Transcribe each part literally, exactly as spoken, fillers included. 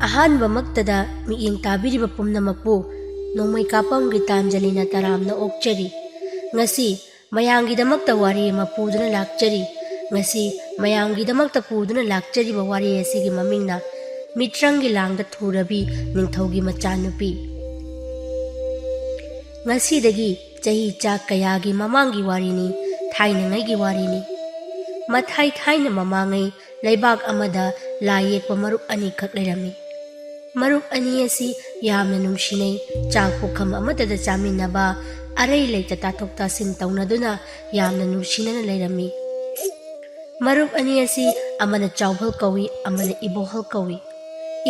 ꯑꯍꯥꯟꯕꯃꯛꯇꯗ ꯃꯤꯠꯌꯦꯡ ꯇꯥꯕꯤꯔꯤꯕ ꯄꯨꯝꯅꯃꯛꯄꯨ ꯅꯣꯡꯃꯩ ꯀꯥꯞꯄꯝꯒꯤ ꯇꯥꯟꯖꯂꯤꯅ ꯇꯔꯥꯝꯅ ꯑꯣꯛꯆꯔꯤ꯫ ꯉꯁꯤ ꯃꯌꯥꯝꯒꯤꯗꯃꯛꯇ ꯋꯥꯔꯤ ꯑꯃ ꯄꯨꯗꯨꯅ ꯂꯥꯛꯆꯔꯤ꯫ ꯉꯁꯤ ꯃꯌꯥꯝꯒꯤꯗꯃꯛꯇ ꯄꯨꯗꯨꯅ ꯂꯥꯛꯆꯔꯤꯕ ꯋꯥꯔꯤ ꯑꯁꯤꯒꯤ ꯃꯃꯤꯡꯅ ꯃꯤꯇ꯭ꯔꯪꯒꯤ ꯂꯥꯡꯗ ꯊꯨꯔꯕꯤ ꯅꯤꯡꯊꯧꯒꯤ ꯃꯆꯥꯅꯨꯄꯤ꯫ ꯉꯁꯤꯗꯒꯤ ꯆꯍꯤ ꯆꯥ ꯀꯌꯥꯒꯤ ꯃꯃꯥꯡꯒꯤ ꯋꯥꯔꯤꯅꯤ, ꯊꯥꯏꯅꯉꯩꯒꯤ ꯋꯥꯔꯤꯅꯤ꯫ ꯃꯊꯥꯏ ꯊꯥꯏꯅ ꯃꯃꯥꯡꯉꯩ ꯂꯩꯕꯥꯛ ꯑꯃꯗ ꯂꯥꯏ ꯌꯦꯛꯄ ꯃꯔꯨꯞ ꯑꯅꯤꯈꯛ ꯂꯩꯔꯝꯃꯤ꯫ ꯃꯔꯨꯞ ꯑꯅꯤ ꯑꯁꯤ ꯌꯥꯝꯅ ꯅꯨꯡꯁꯤꯅꯩ꯫ ꯆꯥꯛ ꯄꯨꯈꯝ ꯑꯃꯠꯇꯗ ꯆꯥꯃꯤꯟꯅꯕ, ꯑꯔꯩ ꯂꯩꯇ ꯇꯥꯊꯣꯛ ꯇꯥꯁꯤꯟ ꯇꯧꯅꯗꯨꯅ ꯌꯥꯝꯅ ꯅꯨꯡꯁꯤꯅꯅ ꯂꯩꯔꯝꯃꯤ꯫ ꯃꯔꯨꯞ ꯑꯅꯤ ꯑꯁꯤ ꯑꯃꯅ ꯆꯥꯎꯕꯜ ꯀꯧꯏ, ꯑꯃꯅ ꯏꯕꯣꯍꯜ ꯀꯧꯏ꯫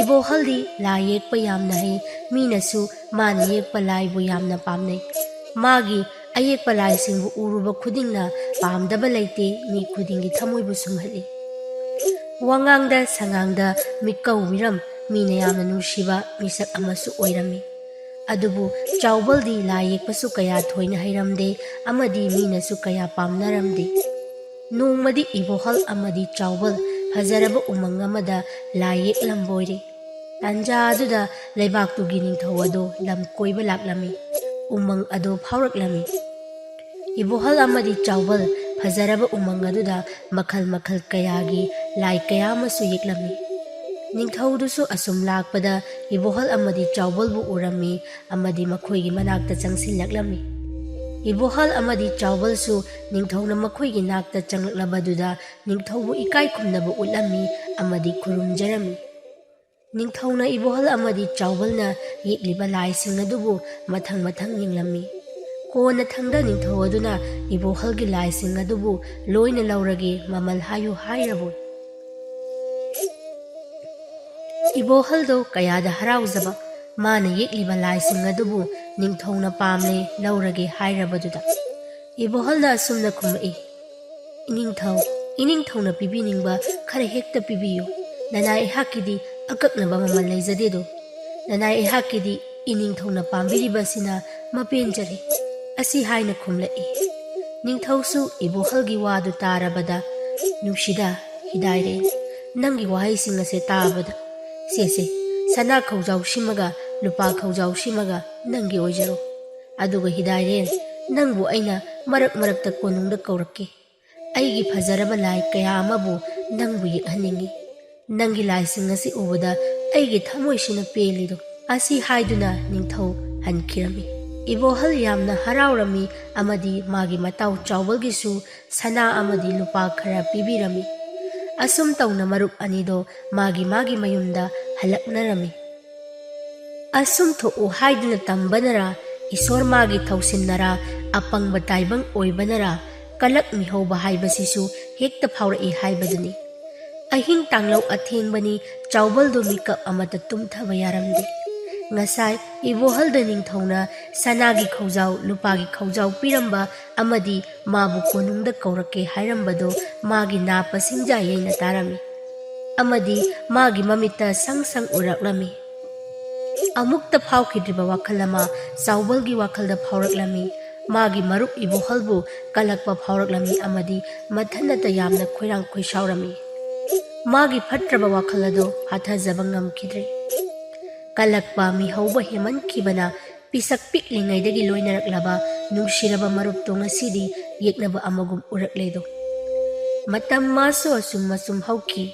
ꯏꯕꯣꯍꯜꯗꯤ ꯂꯥꯏ ꯌꯦꯛꯄ ꯌꯥꯝꯅ ꯍꯩ, ꯃꯤꯅꯁꯨ ꯃꯥꯅ ꯌꯦꯛꯄ ꯂꯥꯏꯕꯨ ꯌꯥꯝꯅ ꯄꯥꯝꯅꯩ꯫ ꯃꯥꯒꯤ ꯑꯌꯦꯛꯄ ꯂꯥꯏꯁꯤꯡꯕꯨ ꯎꯔꯨꯕ ꯈꯨꯗꯤꯡꯅ ꯄꯥꯝꯗꯕ ꯂꯩꯇꯦ, ꯃꯤ ꯈꯨꯗꯤꯡꯒꯤ ꯊꯃꯣꯏꯕꯨ ꯁꯨꯝꯍꯠꯂꯤ꯫ ꯋꯥꯉꯥꯡꯗ ꯁꯉꯥꯡꯗ ꯃꯤꯀꯧ ꯃꯤꯔꯝ ꯃꯤꯅ ꯌꯥꯝꯅ ꯅꯨꯡꯁꯤꯕ ꯃꯤꯁꯛ ꯑꯃꯁꯨ ꯑꯣꯏꯔꯝꯃꯤ꯫ ꯑꯗꯨꯕꯨ ꯆꯥꯎꯕꯜꯗꯤ ꯂꯥꯏ ꯌꯦꯛꯄꯁꯨ ꯀꯌꯥ ꯊꯣꯏꯅ ꯍꯩꯔꯝꯗꯦ ꯑꯃꯗꯤ ꯃꯤꯅꯁꯨ ꯀꯌꯥ ꯄꯥꯝꯅꯔꯝꯗꯦ꯫ ꯅꯣꯡꯃꯗꯤ ꯏꯕꯣꯍꯜ ꯑꯃꯗꯤ ꯆꯥꯎꯕꯜ ꯐꯖꯔꯕ ꯎꯃꯪ ꯑꯃꯗ ꯂꯥꯏ ꯌꯦꯛꯂꯝꯕ ꯑꯣꯏꯔꯦ꯫ ꯇꯥꯟꯖꯥ ꯑꯗꯨꯗ ꯂꯩꯕꯥꯛꯇꯨꯒꯤ ꯅꯤꯡꯊꯧ ꯑꯗꯨ ꯂꯝ ꯀꯣꯏꯕ ꯂꯥꯛꯂꯝꯃꯤ꯫ ꯎꯃꯪ ꯑꯗꯨ ꯐꯥꯎꯔꯛꯂꯝꯃꯤ꯫ ꯏꯕꯣꯍꯜ ꯑꯃꯗꯤ ꯆꯥꯎꯕꯜ ꯐꯖꯔꯕ ꯎꯃꯪ ꯑꯗꯨꯗ ꯃꯈꯜ ꯃꯈꯜ ꯀꯌꯥꯒꯤ ꯂꯥꯏ ꯀꯌꯥ ꯑꯃꯁꯨ ꯌꯦꯛꯂꯝꯃꯤ꯫ ꯅꯤꯡꯊꯧꯗꯨꯁꯨ ꯑꯁꯨꯝ ꯂꯥꯛꯄꯗ ꯏꯕꯣꯍꯜ ꯑꯃꯗꯤ ꯆꯥꯎꯕꯜꯕꯨ ꯎꯔꯝꯃꯤ ꯑꯃꯗꯤ ꯃꯈꯣꯏꯒꯤ ꯃꯅꯥꯛꯇ ꯆꯪꯁꯤꯜꯂꯛꯂꯝꯃꯤ꯫ ꯏꯕꯣꯍꯜ ꯑꯃꯗꯤ ꯆꯥꯎꯕꯜꯁꯨ ꯅꯤꯡꯊꯧꯅ ꯃꯈꯣꯏꯒꯤ ꯅꯥꯛꯇ ꯆꯪꯂꯛꯂꯕꯗꯨꯗ ꯅꯤꯡꯊꯧꯕꯨ ꯏꯀꯥꯏ ꯈꯨꯝꯅꯕ ꯎꯠꯂꯝꯃꯤ ꯑꯃꯗꯤ ꯈꯨꯔꯨꯝꯖꯔꯝꯃꯤ꯫ ꯅꯤꯡꯊꯧꯅ ꯏꯕꯣꯍꯜ ꯑꯃꯗꯤ ꯆꯥꯎꯕꯜꯅ ꯌꯦꯛꯂꯤꯕ ꯂꯥꯏꯁꯤꯡ ꯑꯗꯨꯕꯨ ꯃꯊꯪ ꯃꯊꯪ ꯌꯦꯡꯂꯝꯃꯤ꯫ ꯀꯣꯟꯅꯊꯪꯗ ꯅꯤꯡꯊꯧ ꯑꯗꯨꯅ ꯏꯕꯣꯍꯜꯒꯤ ꯂꯥꯏꯁꯤꯡ ꯑꯗꯨꯕꯨ ꯂꯣꯏꯅ ꯂꯧꯔꯒꯦ, ꯃꯃꯜ ꯍꯥꯏꯌꯨ ꯍꯥꯏꯔꯕꯣꯏ꯫ ꯏꯕꯣꯍꯜꯗꯣ ꯀꯌꯥꯗ ꯍꯔꯥꯎꯖꯕ, ꯃꯥꯅ ꯌꯦꯛꯂꯤꯕ ꯂꯥꯏꯁꯤꯡ ꯑꯗꯨꯕꯨ ꯅꯤꯡꯊꯧꯅ ꯄꯥꯝꯂꯦ, ꯂꯧꯔꯒꯦ ꯍꯥꯏꯔꯕꯗꯨꯗ꯫ ꯏꯕꯣꯍꯜꯅ ꯑꯁꯨꯝꯅ ꯈꯨꯝꯃꯛꯏ, "ꯏꯅꯤꯡꯊꯧ, ꯏꯅꯤꯡꯊꯧꯅ ꯄꯤꯕꯤꯅꯤꯡꯕ ꯈꯔ ꯍꯦꯛꯇ ꯄꯤꯕꯤꯌꯨ꯫ ꯅꯅꯥꯏ ꯑꯩꯍꯥꯛꯀꯤꯗꯤ ꯑꯀꯛꯅꯕ ꯃꯃꯜ ꯂꯩꯖꯗꯦꯗꯣ꯫ ꯅꯅꯥꯏ ꯑꯩꯍꯥꯛꯀꯤꯗꯤ ꯏꯅꯤꯡꯊꯧꯅ ꯄꯥꯝꯕꯤꯔꯤꯕ ꯑꯁꯤꯅ ꯃꯄꯦꯟꯖꯔꯦ," ꯑꯁꯤ ꯍꯥꯏꯅ ꯈꯨꯝꯂꯛꯏ꯫ ꯅꯤꯡꯊꯧꯁꯨ ꯏꯕꯣꯍꯜꯒꯤ ꯋꯥꯗꯨ ꯇꯥꯔꯕꯗ, "ꯅꯨꯡꯁꯤꯗ, ꯍꯤꯗꯥꯏꯔꯦ, ꯅꯪꯒꯤ ꯋꯥꯍꯩꯁꯤꯡ ꯑꯁꯦ ꯇꯥꯕꯗ "ꯁꯦ, ꯁꯦ, ꯁꯅꯥ ꯈꯧꯖꯥꯎꯁꯤꯃꯒ ꯂꯨꯄꯥ ꯈꯧꯖꯥꯎꯁꯤꯃꯒ ꯅꯪꯒꯤ ꯑꯣꯏꯖꯔꯣ꯫ ꯑꯗꯨꯒ ꯍꯤꯗꯥꯏꯔꯦꯟ, ꯅꯪꯕꯨ ꯑꯩꯅ ꯃꯔꯛ ꯃꯔꯛꯇ ꯀꯣꯅꯨꯡꯗ ꯀꯧꯔꯛꯀꯦ꯫ ꯑꯩꯒꯤ ꯐꯖꯔꯕ ꯂꯥꯏ ꯀꯌꯥ ꯑꯃꯕꯨ ꯅꯪꯕꯨ ꯌꯦꯛꯍꯟꯅꯤꯡꯏ꯫ ꯅꯪꯒꯤ ꯂꯥꯏꯁꯤꯡ ꯑꯁꯤ ꯎꯕꯗ ꯑꯩꯒꯤ ꯊꯃꯣꯏꯁꯤꯅ ꯄꯦꯜꯂꯤꯗꯣ"꯫ ꯑꯁꯤ ꯍꯥꯏꯗꯨꯅ ꯅꯤꯡꯊꯧ ꯍꯟꯈꯤꯔꯝꯃꯤ꯫ ꯏꯕꯣꯍꯜ ꯌꯥꯝꯅ ꯍꯔꯥꯎꯔꯝꯃꯤ ꯑꯃꯗꯤ ꯃꯥꯒꯤ ꯃꯇꯥꯎ ꯆꯥꯎꯕꯜꯒꯤꯁꯨ ꯁꯅꯥ ꯑꯃꯗꯤ ꯂꯨꯄꯥ ꯈꯔ ꯄꯤꯕꯤꯔꯝꯃꯤ꯫ ꯑꯁꯨꯝ ꯇꯧꯅ ꯃꯔꯨꯞ ꯑꯅꯤꯗꯣ ꯃꯥꯒꯤ ꯃꯥꯒꯤ ꯃꯌꯨꯝꯗ ꯍꯜꯂꯛꯅꯔꯝꯃꯤ꯫ ꯑꯁꯨꯝ ꯊꯣꯛꯎ ꯍꯥꯏꯗꯨꯅ ꯇꯝꯕꯅꯔꯥ, ꯏꯁꯣꯔ ꯃꯥꯒꯤ ꯊꯧꯁꯤꯟꯅꯔꯥ, ꯑꯄꯪꯕ ꯇꯥꯏꯕꯪ ꯑꯣꯏꯕꯅꯔꯥ, ꯀꯂꯛ ꯃꯤꯍꯧꯕ ꯍꯥꯏꯕꯁꯤꯁꯨ ꯍꯦꯛꯇ ꯐꯥꯎꯔꯛꯏ ꯍꯥꯏꯕꯗꯨꯅꯤ꯫ ꯑꯍꯤꯡ ꯇꯥꯡꯂꯧ ꯑꯊꯦꯡꯕꯅꯤ, ꯆꯥꯎꯕꯜꯗꯨ ꯃꯤꯀꯞ ꯑꯃꯠꯇ ꯇꯨꯝꯊꯕ ꯌꯥꯔꯝꯗꯦ꯫ ꯉꯁꯥꯏ ꯏꯕꯣꯍꯜꯗ ꯅꯤꯡꯊꯧꯅ ꯁꯅꯥꯒꯤ ꯈꯧꯖꯥꯎ, ꯂꯨꯄꯥꯒꯤ ꯈꯧꯖꯥꯎ ꯄꯤꯔꯝꯕ ꯑꯃꯗꯤ ꯃꯥꯕꯨ ꯀꯣꯅꯨꯡꯗ ꯀꯧꯔꯛꯀꯦ ꯍꯥꯏꯔꯝꯕꯗꯨ ꯃꯥꯒꯤ ꯅꯥ ꯄꯁꯤꯡꯖꯥ ꯌꯩꯅ ꯇꯥꯔꯝꯃꯤ ꯑꯃꯗꯤ ꯃꯥꯒꯤ ꯃꯃꯤꯠꯇ ꯁꯪ ꯁꯪ ꯎꯔꯛꯂꯝꯃꯤ꯫ ꯑꯃꯨꯛꯇ ꯐꯥꯎꯈꯤꯗ꯭ꯔꯤꯕ ꯋꯥꯈꯜ ꯑꯃ ꯆꯥꯎꯕꯜꯒꯤ ꯋꯥꯈꯜꯗ ꯐꯥꯎꯔꯛꯂꯝꯃꯤ꯫ ꯃꯥꯒꯤ ꯃꯔꯨꯞ ꯏꯕꯣꯍꯜꯕꯨ ꯀꯜꯂꯛꯄ ꯐꯥꯎꯔꯛꯂꯝꯃꯤ ꯑꯃꯗꯤ ꯃꯊꯟꯅꯇ ꯌꯥꯝꯅ ꯈꯣꯏꯔꯥꯡ ꯈꯣꯏꯁꯥꯎꯔꯝꯃꯤ꯫ ꯃꯥꯒꯤ ꯐꯠꯇ꯭ꯔꯕ ꯋꯥꯈꯜ ꯑꯗꯨ ꯐꯥꯊꯖꯕ ꯉꯝꯈꯤꯗ꯭ꯔꯦ꯫ ꯀꯜꯂꯛꯄ ꯃꯤꯍꯧꯕ ꯍꯦꯟꯃꯟꯈꯤꯕꯅ ꯄꯤꯁꯛ ꯄꯤꯛꯂꯤꯉꯩꯗꯒꯤ ꯂꯣꯏꯅꯔꯛꯂꯕ ꯅꯨꯡꯁꯤꯔꯕ ꯃꯔꯨꯞꯇꯣ ꯉꯁꯤꯗꯤ ꯌꯦꯛꯅꯕ ꯑꯃꯒꯨꯝ ꯎꯔꯛꯂꯦꯗꯣ꯫ ꯃꯇꯝ ꯃꯥꯁꯨ ꯑꯁꯨꯝ ꯑꯁꯨꯝ ꯍꯧꯈꯤ꯫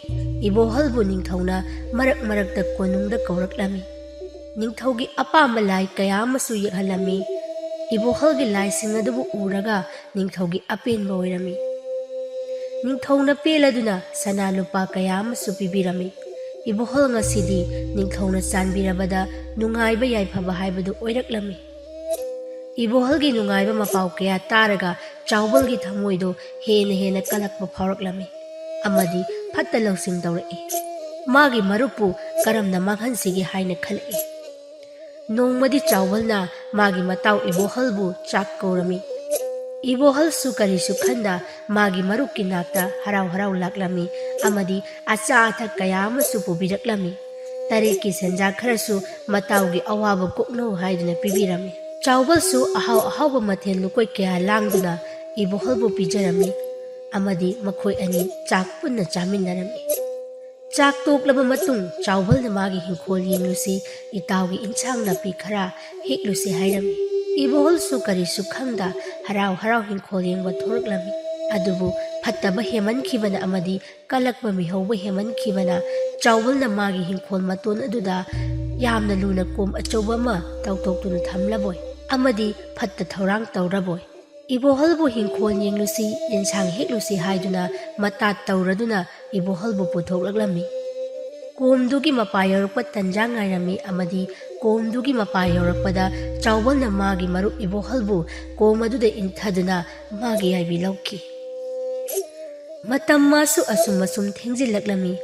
ꯏꯕꯣꯍꯜꯕꯨ ꯅꯤꯡꯊꯧꯅ ꯃꯔꯛ ꯃꯔꯛꯇ ꯀꯣꯅꯨꯡꯗ ꯀꯧꯔꯛꯂꯝꯃꯤ꯫ ꯅꯤꯡꯊꯧꯒꯤ ꯑꯄꯥꯝꯕ ꯂꯥꯏ ꯀꯌꯥ ꯑꯃꯁꯨ ꯌꯦꯛꯍꯜꯂꯝꯃꯤ꯫ ꯏꯕꯣꯍꯜꯒꯤ ꯂꯥꯏꯁꯤꯡ ꯑꯗꯨꯕꯨ ꯎꯔꯒ ꯅꯤꯡꯊꯧꯒꯤ ꯑꯄꯦꯟꯕ ꯑꯣꯏꯔꯝꯃꯤ꯫ ꯅꯤꯡꯊꯧꯅ ꯄꯦꯜꯂꯗꯨꯅ ꯁꯅꯥ ꯂꯨꯄꯥ ꯀꯌꯥ ꯑꯃꯁꯨ ꯄꯤꯕꯤꯔꯝꯃꯤ꯫ ꯏꯕꯣꯍꯜ ꯉꯁꯤꯗꯤ ꯅꯤꯡꯊꯧꯅ ꯆꯥꯟꯕꯤꯔꯕꯗ ꯅꯨꯡꯉꯥꯏꯕ ꯌꯥꯏꯐꯕ ꯍꯥꯏꯕꯗꯨ ꯑꯣꯏꯔꯛꯂꯝꯃꯤ꯫ ꯏꯕꯣꯍꯜꯒꯤ ꯅꯨꯡꯉꯥꯏꯕ ꯃꯄꯥꯎ ꯀꯌꯥ ꯇꯥꯔꯒ ꯆꯥꯎꯕꯜꯒꯤ ꯊꯃꯣꯏꯗꯨ ꯍꯦꯟꯅ ꯍꯦꯟꯅ ꯀꯜꯂꯛꯄ ꯐꯥꯎꯔꯛꯂꯝꯃꯤ ꯑꯃꯗꯤ ꯐꯠꯇ ꯂꯧꯁꯤꯡ ꯇꯧꯔꯛꯏ꯫ ꯃꯥꯒꯤ ꯃꯔꯨꯞꯄꯨ ꯀꯔꯝꯅ ꯃꯥꯡꯍꯟꯁꯤꯒꯦ ꯍꯥꯏꯅ ꯈꯜꯂꯛꯏ꯫ ꯅꯣꯡꯃꯗꯤ ꯆꯥꯎꯕꯜꯅ ꯃꯥꯒꯤ ꯃꯇꯥꯎ ꯏꯕꯣꯍꯜꯕꯨ ꯆꯥꯛ ꯀꯧꯔꯝꯃꯤ꯫ ꯏꯕꯣꯍꯜꯁꯨ ꯀꯔꯤꯁꯨ ꯈꯟꯗ ꯃꯥꯒꯤ ꯃꯔꯨꯞꯀꯤ ꯅꯥꯛꯇ ꯍꯔꯥꯎ ꯍꯔꯥꯎ ꯂꯥꯛꯂꯝꯃꯤ ꯑꯃꯗꯤ ꯑꯆꯥ ꯑꯊꯛ ꯀꯌꯥ ꯑꯃꯁꯨ ꯄꯨꯕꯤꯔꯛꯂꯝꯃꯤ꯫ ꯇꯔꯦꯠꯀꯤ ꯁꯦꯟꯖꯥ ꯈꯔꯁꯨ ꯃꯇꯥꯎꯒꯤ ꯑꯋꯥꯕ ꯀꯣꯛꯅꯧ ꯍꯥꯏꯗꯨꯅ ꯄꯤꯕꯤꯔꯝꯃꯤ꯫ ꯆꯥꯎꯕꯜꯁꯨ ꯑꯍꯥꯎ ꯑꯍꯥꯎꯕ ꯃꯊꯦꯜ ꯂꯨꯀꯣꯏ ꯀꯌꯥ ꯂꯥꯡꯗꯨꯅ ꯏꯕꯣꯍꯜꯕꯨ ꯄꯤꯖꯔꯝꯃꯤ ꯑꯃꯗꯤ ꯃꯈꯣꯏ ꯑꯅꯤ ꯆꯥꯛ ꯄꯨꯟꯅ ꯆꯥꯃꯤꯟꯅꯔꯝꯃꯤ꯫ ꯆꯥꯛ ꯇꯣꯛꯂꯕ ꯃꯇꯨꯡ ꯆꯥꯎꯕꯜꯅ ꯃꯥꯒꯤ ꯍꯤꯡꯈꯣꯜ ꯌꯦꯡꯂꯨꯁꯤ, ꯏꯇꯥꯎꯒꯤ ꯏꯟꯁꯥꯡ ꯅꯥꯄꯤ ꯈꯔ ꯍꯦꯛꯂꯨꯁꯤ ꯍꯥꯏꯔꯝꯃꯤ꯫ ꯏꯕꯣꯍꯜꯁꯨ ꯀꯔꯤꯁꯨ ꯈꯪꯗ ꯍꯔꯥꯎ ꯍꯔꯥꯎ ꯍꯤꯡꯈꯣꯜ ꯌꯦꯡꯕ ꯊꯣꯔꯛꯂꯝꯃꯤ꯫ ꯑꯗꯨꯕꯨ ꯐꯠꯇꯕ ꯍꯦꯃꯟꯈꯤꯕꯅ ꯑꯃꯗꯤ ꯀꯜꯂꯛꯄ ꯃꯤꯍꯧꯕ ꯍꯦꯃꯟꯈꯤꯕꯅ ꯆꯥꯎꯕꯜꯅ ꯃꯥꯒꯤ ꯍꯤꯡꯈꯣꯜ ꯃꯇꯣꯟ ꯑꯗꯨꯗ ꯌꯥꯝꯅ ꯂꯨꯅ ꯀꯣꯝ ꯑꯆꯧꯕ ꯑꯃ ꯇꯧꯊꯣꯛꯇꯨꯅ ꯊꯝꯂꯕꯣꯏ ꯑꯃꯗꯤ ꯐꯠꯇ ꯊꯧꯔꯥꯡ ꯇꯧꯔꯕꯣꯏ꯫ ꯏꯕꯣꯍꯜꯕꯨ ꯍꯤꯡꯈꯣꯜ ꯌꯦꯡꯂꯨꯁꯤ, ꯌꯦꯟꯁꯥꯡ ꯍꯦꯛꯂꯨꯁꯤ ꯍꯥꯏꯗꯨꯅ ꯃꯇꯥꯠ ꯇꯧꯔꯗꯨꯅ ꯏꯕꯣꯍꯜꯕꯨ ꯄꯨꯊꯣꯛꯂꯛꯂꯝꯃꯤ꯫ ꯀꯣꯝꯗꯨꯒꯤ ꯃꯄꯥ ꯌꯧꯔꯛꯄ ꯇꯟꯖꯥ ꯉꯥꯏꯔꯝꯃꯤ ꯑꯃꯗꯤ ꯀꯣꯝꯗꯨꯒꯤ ꯃꯄꯥ ꯌꯧꯔꯛꯄꯗ ꯆꯥꯎꯕꯜꯅ ꯃꯥꯒꯤ ꯃꯔꯨꯞ ꯏꯕꯣꯍꯜꯕꯨ ꯀꯣꯝ ꯑꯗꯨꯗ ꯏꯟꯊꯗꯨꯅ ꯃꯥꯒꯤ ꯌꯥꯏꯕꯤ ꯂꯧꯈꯤ꯫ ꯃꯇꯝ ꯃꯥꯁꯨ ꯑꯁꯨꯝ ꯑꯁꯨꯝ ꯊꯦꯡꯖꯤꯜꯂꯛꯂꯝꯃꯤ꯫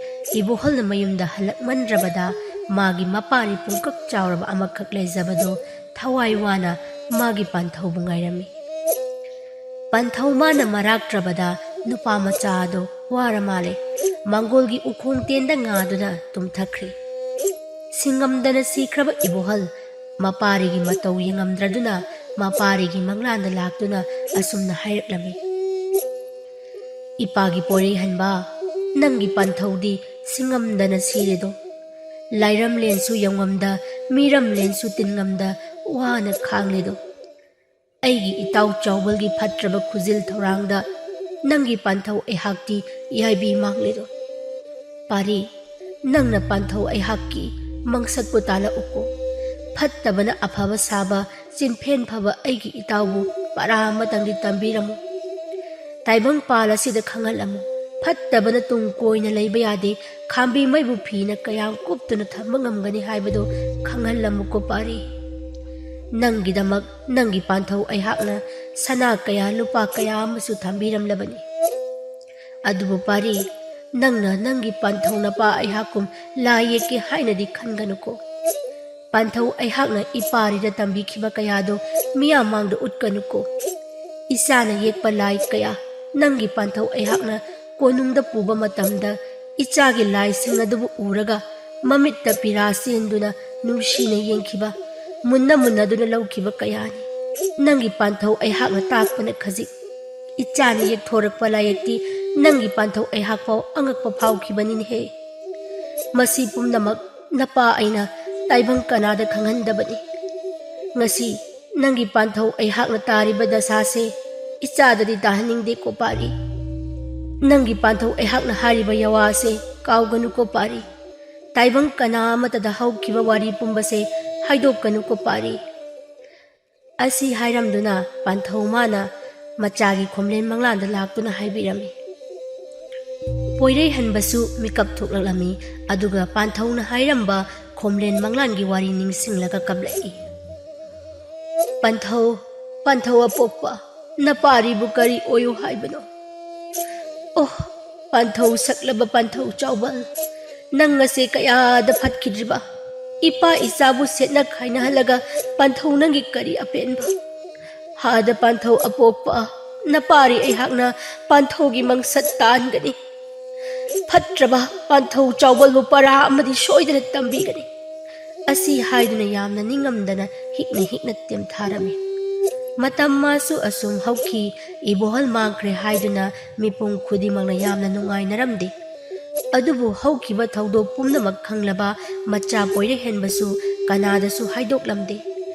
ꯏꯕꯣꯍꯜꯅ ꯃꯌꯨꯝꯗ ꯍꯜꯂꯛꯃꯟꯗ꯭ꯔꯕꯗ ꯃꯥꯒꯤ ꯃꯄꯥꯔꯤ ꯄꯨꯡꯀꯛ ꯆꯥꯎꯔꯕ ꯑꯃꯈꯛ ꯂꯩꯖꯕꯗꯨ ꯊꯋꯥꯏ ꯋꯥꯅ ꯃꯥꯒꯤ ꯄꯥꯟꯊꯧꯕꯨ ꯉꯥꯏꯔꯝꯃꯤ꯫ ꯄꯥꯟꯊꯧ ꯃꯥꯅ ꯃꯔꯥꯛꯇ꯭ꯔꯕꯗ ꯅꯨꯄꯥ ꯃꯆꯥ ꯑꯗꯨ ꯋꯥꯔ ꯃꯥꯜꯂꯦ꯫ ꯃꯪꯒꯣꯜꯒꯤ ꯎꯈꯣꯡ ꯇꯦꯟꯗ ꯉꯥꯗꯨꯅ ꯇꯨꯝꯊꯈ꯭ꯔꯦ꯫ ꯁꯤꯡꯉꯝꯗꯅ ꯁꯤꯈ꯭ꯔꯕ ꯏꯕꯣꯍꯜ ꯃꯄꯥꯔꯤꯒꯤ ꯃꯇꯧ ꯌꯦꯡꯉꯝꯗ꯭ꯔꯗꯨꯅ ꯃꯄꯥꯔꯤꯒꯤ ꯃꯪꯂꯥꯟꯗ ꯂꯥꯛꯇꯨꯅ ꯑꯁꯨꯝꯅ ꯍꯥꯏꯔꯛꯂꯝꯃꯤ, "ꯏꯄꯥꯒꯤ ꯄꯣꯏꯔꯩꯍꯟꯕ, ꯅꯪꯒꯤ ꯄꯥꯟꯊꯧꯗꯤ ꯁꯤꯡꯉꯝꯗꯅ ꯁꯤꯔꯦꯗꯣ꯫ ꯂꯥꯏꯔꯝꯂꯦꯟꯁꯨ ꯌꯧꯉꯝꯗ, ꯃꯤꯔꯝꯂꯦꯟꯁꯨ ꯇꯤꯟꯉꯝꯗ ꯋꯥꯅ ꯈꯥꯡꯂꯦꯗꯣ꯫ ꯑꯩꯒꯤ ꯏꯇꯥꯎ ꯆꯥꯎꯕꯜꯒꯤ ꯐꯠꯇ꯭ꯔꯕ ꯈꯨꯖꯤꯜ ꯊꯧꯔꯥꯡꯗ ꯅꯪꯒꯤ ꯄꯥꯟꯊꯧ ꯑꯩꯍꯥꯛꯇꯤ ꯌꯥꯏꯕꯤ ꯃꯥꯡꯂꯦꯗꯣ꯫ ꯄꯥꯔꯤ, ꯅꯪꯅ ꯄꯥꯟꯊꯧ ꯑꯩꯍꯥꯛꯀꯤ ꯃꯪꯁꯛꯄꯨ ꯇꯥꯜꯂꯛꯎꯀꯣ꯫ ꯐꯠꯇꯕꯅ ꯑꯐꯕ ꯁꯥꯕ ꯆꯤꯟꯐꯦꯟ ꯐꯕ ꯑꯩꯒꯤ ꯏꯇꯥꯎꯕꯨ ꯄꯔꯥ ꯑꯃꯇꯪꯗꯤ ꯇꯝꯕꯤꯔꯝꯃꯨ꯫ ꯇꯥꯏꯕꯪ ꯄꯥꯜ ꯑꯁꯤꯗ ꯈꯪꯍꯜꯂꯝꯃꯨ꯫ ꯐꯠꯇꯕꯅ ꯇꯨꯡ ꯀꯣꯏꯅ ꯂꯩꯕ ꯌꯥꯗꯦ꯫ ꯈꯥꯝꯕꯤ ꯃꯩꯕꯨ ꯐꯤꯅ ꯀꯌꯥꯝ ꯀꯨꯞꯇꯨꯅ ꯊꯝꯕ ꯉꯝꯒꯅꯤ ꯍꯥꯏꯕꯗꯨ ꯈꯪꯍꯜꯂꯝꯃꯨꯀꯣ ꯄꯥꯔꯤ꯫ ꯅꯪꯒꯤꯗꯃꯛ ꯅꯪꯒꯤ ꯄꯥꯟꯊꯧ ꯑꯩꯍꯥꯛꯅ ꯁꯅꯥ ꯀꯌꯥ ꯂꯨꯄꯥ ꯀꯌꯥ ꯑꯃꯁꯨ ꯊꯝꯕꯤꯔꯝꯂꯕꯅꯤ꯫ ꯑꯗꯨꯕꯨ ꯄꯥꯔꯤ, ꯅꯪꯅ ꯅꯪꯒꯤ ꯄꯥꯟꯊꯧ ꯅꯄꯥ ꯑꯩꯍꯥꯛꯀꯨꯝ ꯂꯥꯏ ꯌꯦꯛꯀꯦ ꯍꯥꯏꯅꯗꯤ ꯈꯟꯒꯅꯨꯀꯣ꯫ ꯄꯥꯟꯊꯧ ꯑꯩꯍꯥꯛꯅ ꯏꯄꯥꯔꯤꯗ ꯇꯝꯕꯤꯈꯤꯕ ꯀꯌꯥꯗꯨ ꯃꯤꯌꯥꯝ ꯃꯥꯡꯗ ꯎꯠꯀꯅꯨꯀꯣ꯫ ꯏꯆꯥꯅ ꯌꯦꯛꯄ ꯂꯥꯏ ꯀꯌꯥ ꯅꯪꯒꯤ ꯄꯥꯟꯊꯧ ꯑꯩꯍꯥꯛꯅ ꯀꯣꯅꯨꯡꯗ ꯄꯨꯕ ꯃꯇꯝꯗ ꯏꯆꯥꯒꯤ ꯂꯥꯏꯁꯤꯡ ꯑꯗꯨꯕꯨ ꯎꯔꯒ ꯃꯃꯤꯠꯇ ꯄꯤꯔꯥ ꯆꯦꯟꯗꯨꯅ ꯅꯨꯡꯁꯤꯅ ꯌꯦꯡꯈꯤꯕ, ꯃꯨꯟꯅ ꯃꯨꯟꯅꯗꯨꯅ ꯂꯧꯈꯤꯕ ꯀꯌꯥꯅꯤ꯫ ꯅꯪꯒꯤ ꯄꯥꯟꯊꯧ ꯑꯩꯍꯥꯛꯅ ꯇꯥꯛꯄꯅ ꯈꯖꯤꯛ꯫ ꯏꯆꯥꯅ ꯌꯦꯛꯊꯣꯔꯛꯄ ꯂꯥꯏꯌꯦꯛꯇꯤ ꯅꯪꯒꯤ ꯄꯥꯟꯊꯧ ꯑꯩꯍꯥꯛ ꯐꯥꯎ ꯑꯉꯛꯄ ꯐꯥꯎꯈꯤꯕꯅꯤꯅꯦꯍꯦ꯫ ꯃꯁꯤ ꯄꯨꯝꯅꯃꯛ ꯅꯄꯥ ꯑꯩꯅ ꯇꯥꯏꯕꯪ ꯀꯅꯥꯗ ꯈꯪꯍꯟꯗꯕꯅꯤ꯫ ꯉꯁꯤ ꯅꯪꯒꯤ ꯄꯥꯟꯊꯧ ꯑꯩꯍꯥꯛꯅ ꯇꯥꯔꯤꯕ ꯗꯁꯥꯁꯦ ꯏꯆꯥꯗꯗꯤ ꯇꯥꯍꯟꯅꯤꯡꯗꯦꯀꯣ ꯄꯥꯔꯤ꯫ ꯅꯪꯒꯤ ꯄꯥꯟꯊꯧ ꯑꯩꯍꯥꯛꯅ ꯍꯥꯏꯔꯤꯕ ꯌꯥꯋꯥꯁꯦ ꯀꯥꯎꯒꯅꯨꯀꯣ ꯄꯥꯔꯤ꯫ ꯇꯥꯏꯕꯪ ꯀꯅꯥ ꯑꯃꯠꯇꯗ ꯍꯧꯈꯤꯕ ꯋꯥꯔꯤ ꯄꯨꯝꯕꯁꯦ ꯍꯥꯏꯗꯣꯛꯀꯅꯨꯀꯣ ꯄꯥꯔꯤ꯫ ꯑꯁꯤ ꯍꯥꯏꯔꯝꯗꯨꯅ ꯄꯥꯟꯊꯧ ꯃꯥꯅ ꯃꯆꯥꯒꯤ ꯈꯣꯝꯂꯦꯟ ꯃꯪꯂꯥꯟꯗ ꯂꯥꯛꯇꯨꯅ ꯍꯥꯏꯕꯤꯔꯝꯃꯤ꯫ ꯄꯣꯏꯔꯩꯍꯟꯕꯁꯨ ꯃꯤꯀꯞ ꯊꯣꯛꯂꯛꯂꯝꯃꯤ, ꯑꯗꯨꯒ ꯄꯥꯟꯊꯧꯅ ꯍꯥꯏꯔꯝꯕ ꯈꯣꯝꯂꯦꯟ ꯃꯪꯂꯥꯟꯒꯤ ꯋꯥꯔꯤ ꯅꯤꯡꯁꯤꯡꯂꯒ ꯀꯞꯂꯛꯏ꯫ ꯄꯥꯟꯊꯧ, ꯄꯥꯟꯊꯧ ꯑꯄꯣꯛꯄ, ꯅꯄꯥꯔꯤꯕꯨ ꯀꯔꯤ ꯑꯣꯏꯌꯨ ꯍꯥꯏꯕꯅꯣ? ꯑꯣ, ꯄꯥꯟꯊꯧ ꯁꯛꯂꯕ ꯄꯥꯟꯊꯧ ꯆꯥꯎꯕꯜ, ꯅꯪ ꯑꯁꯦ ꯀꯌꯥꯗ ꯐꯠꯈꯤꯗ꯭ꯔꯤꯕ! ꯏꯄꯥ ꯏꯆꯥꯕꯨ ꯁꯦꯠꯅ ꯈꯥꯏꯅꯍꯜꯂꯒ ꯄꯥꯟꯊꯧ ꯅꯪꯒꯤ ꯀꯔꯤ ꯑꯄꯦꯟꯕ? ꯍꯥꯗ ꯄꯥꯟꯊꯧ ꯑꯄꯣꯛꯄ, ꯅꯄꯥꯔꯤ ꯑꯩꯍꯥꯛꯅ ꯄꯥꯟꯊꯧꯒꯤ ꯃꯪꯁꯠ ꯇꯥꯟꯒꯅꯤ꯫ ꯐꯠꯇ꯭ꯔꯕ ꯄꯥꯟꯊꯧ ꯆꯥꯎꯕꯜꯕꯨ ꯄꯔꯥ ꯑꯃꯗꯤ ꯁꯣꯏꯗꯅ ꯇꯝꯕꯤꯒꯅꯤ꯫ ꯑꯁꯤ ꯍꯥꯏꯗꯨꯅ ꯌꯥꯝꯅ ꯅꯤꯡꯉꯝꯗꯅ ꯍꯤꯛꯅ ꯍꯤꯛꯅ ꯇꯦꯝꯊꯥꯔꯝꯃꯤ꯫ ꯃꯇꯝ ꯃꯥꯁꯨ ꯑꯁꯨꯝ ꯍꯧꯈꯤ, ꯏꯕꯣꯍꯜ ꯃꯥꯡꯈ꯭ꯔꯦ ꯍꯥꯏꯗꯨꯅ ꯃꯤꯄꯨꯝ ꯈꯨꯗꯤꯡꯃꯛꯅ ꯌꯥꯝꯅ ꯅꯨꯡꯉꯥꯏꯅꯔꯝꯗꯦ꯫ ꯑꯗꯨꯕꯨ ꯍꯧꯈꯤꯕ ꯊꯧꯗꯣꯛ ꯄꯨꯝꯅꯃꯛ ꯈꯪꯂꯕ ꯃꯆꯥ ꯄꯣꯏꯔꯩꯍꯦꯟꯕꯁꯨ ꯀꯅꯥꯗꯁꯨ ꯍꯥꯏꯗꯣꯛꯂꯝꯗꯦ꯫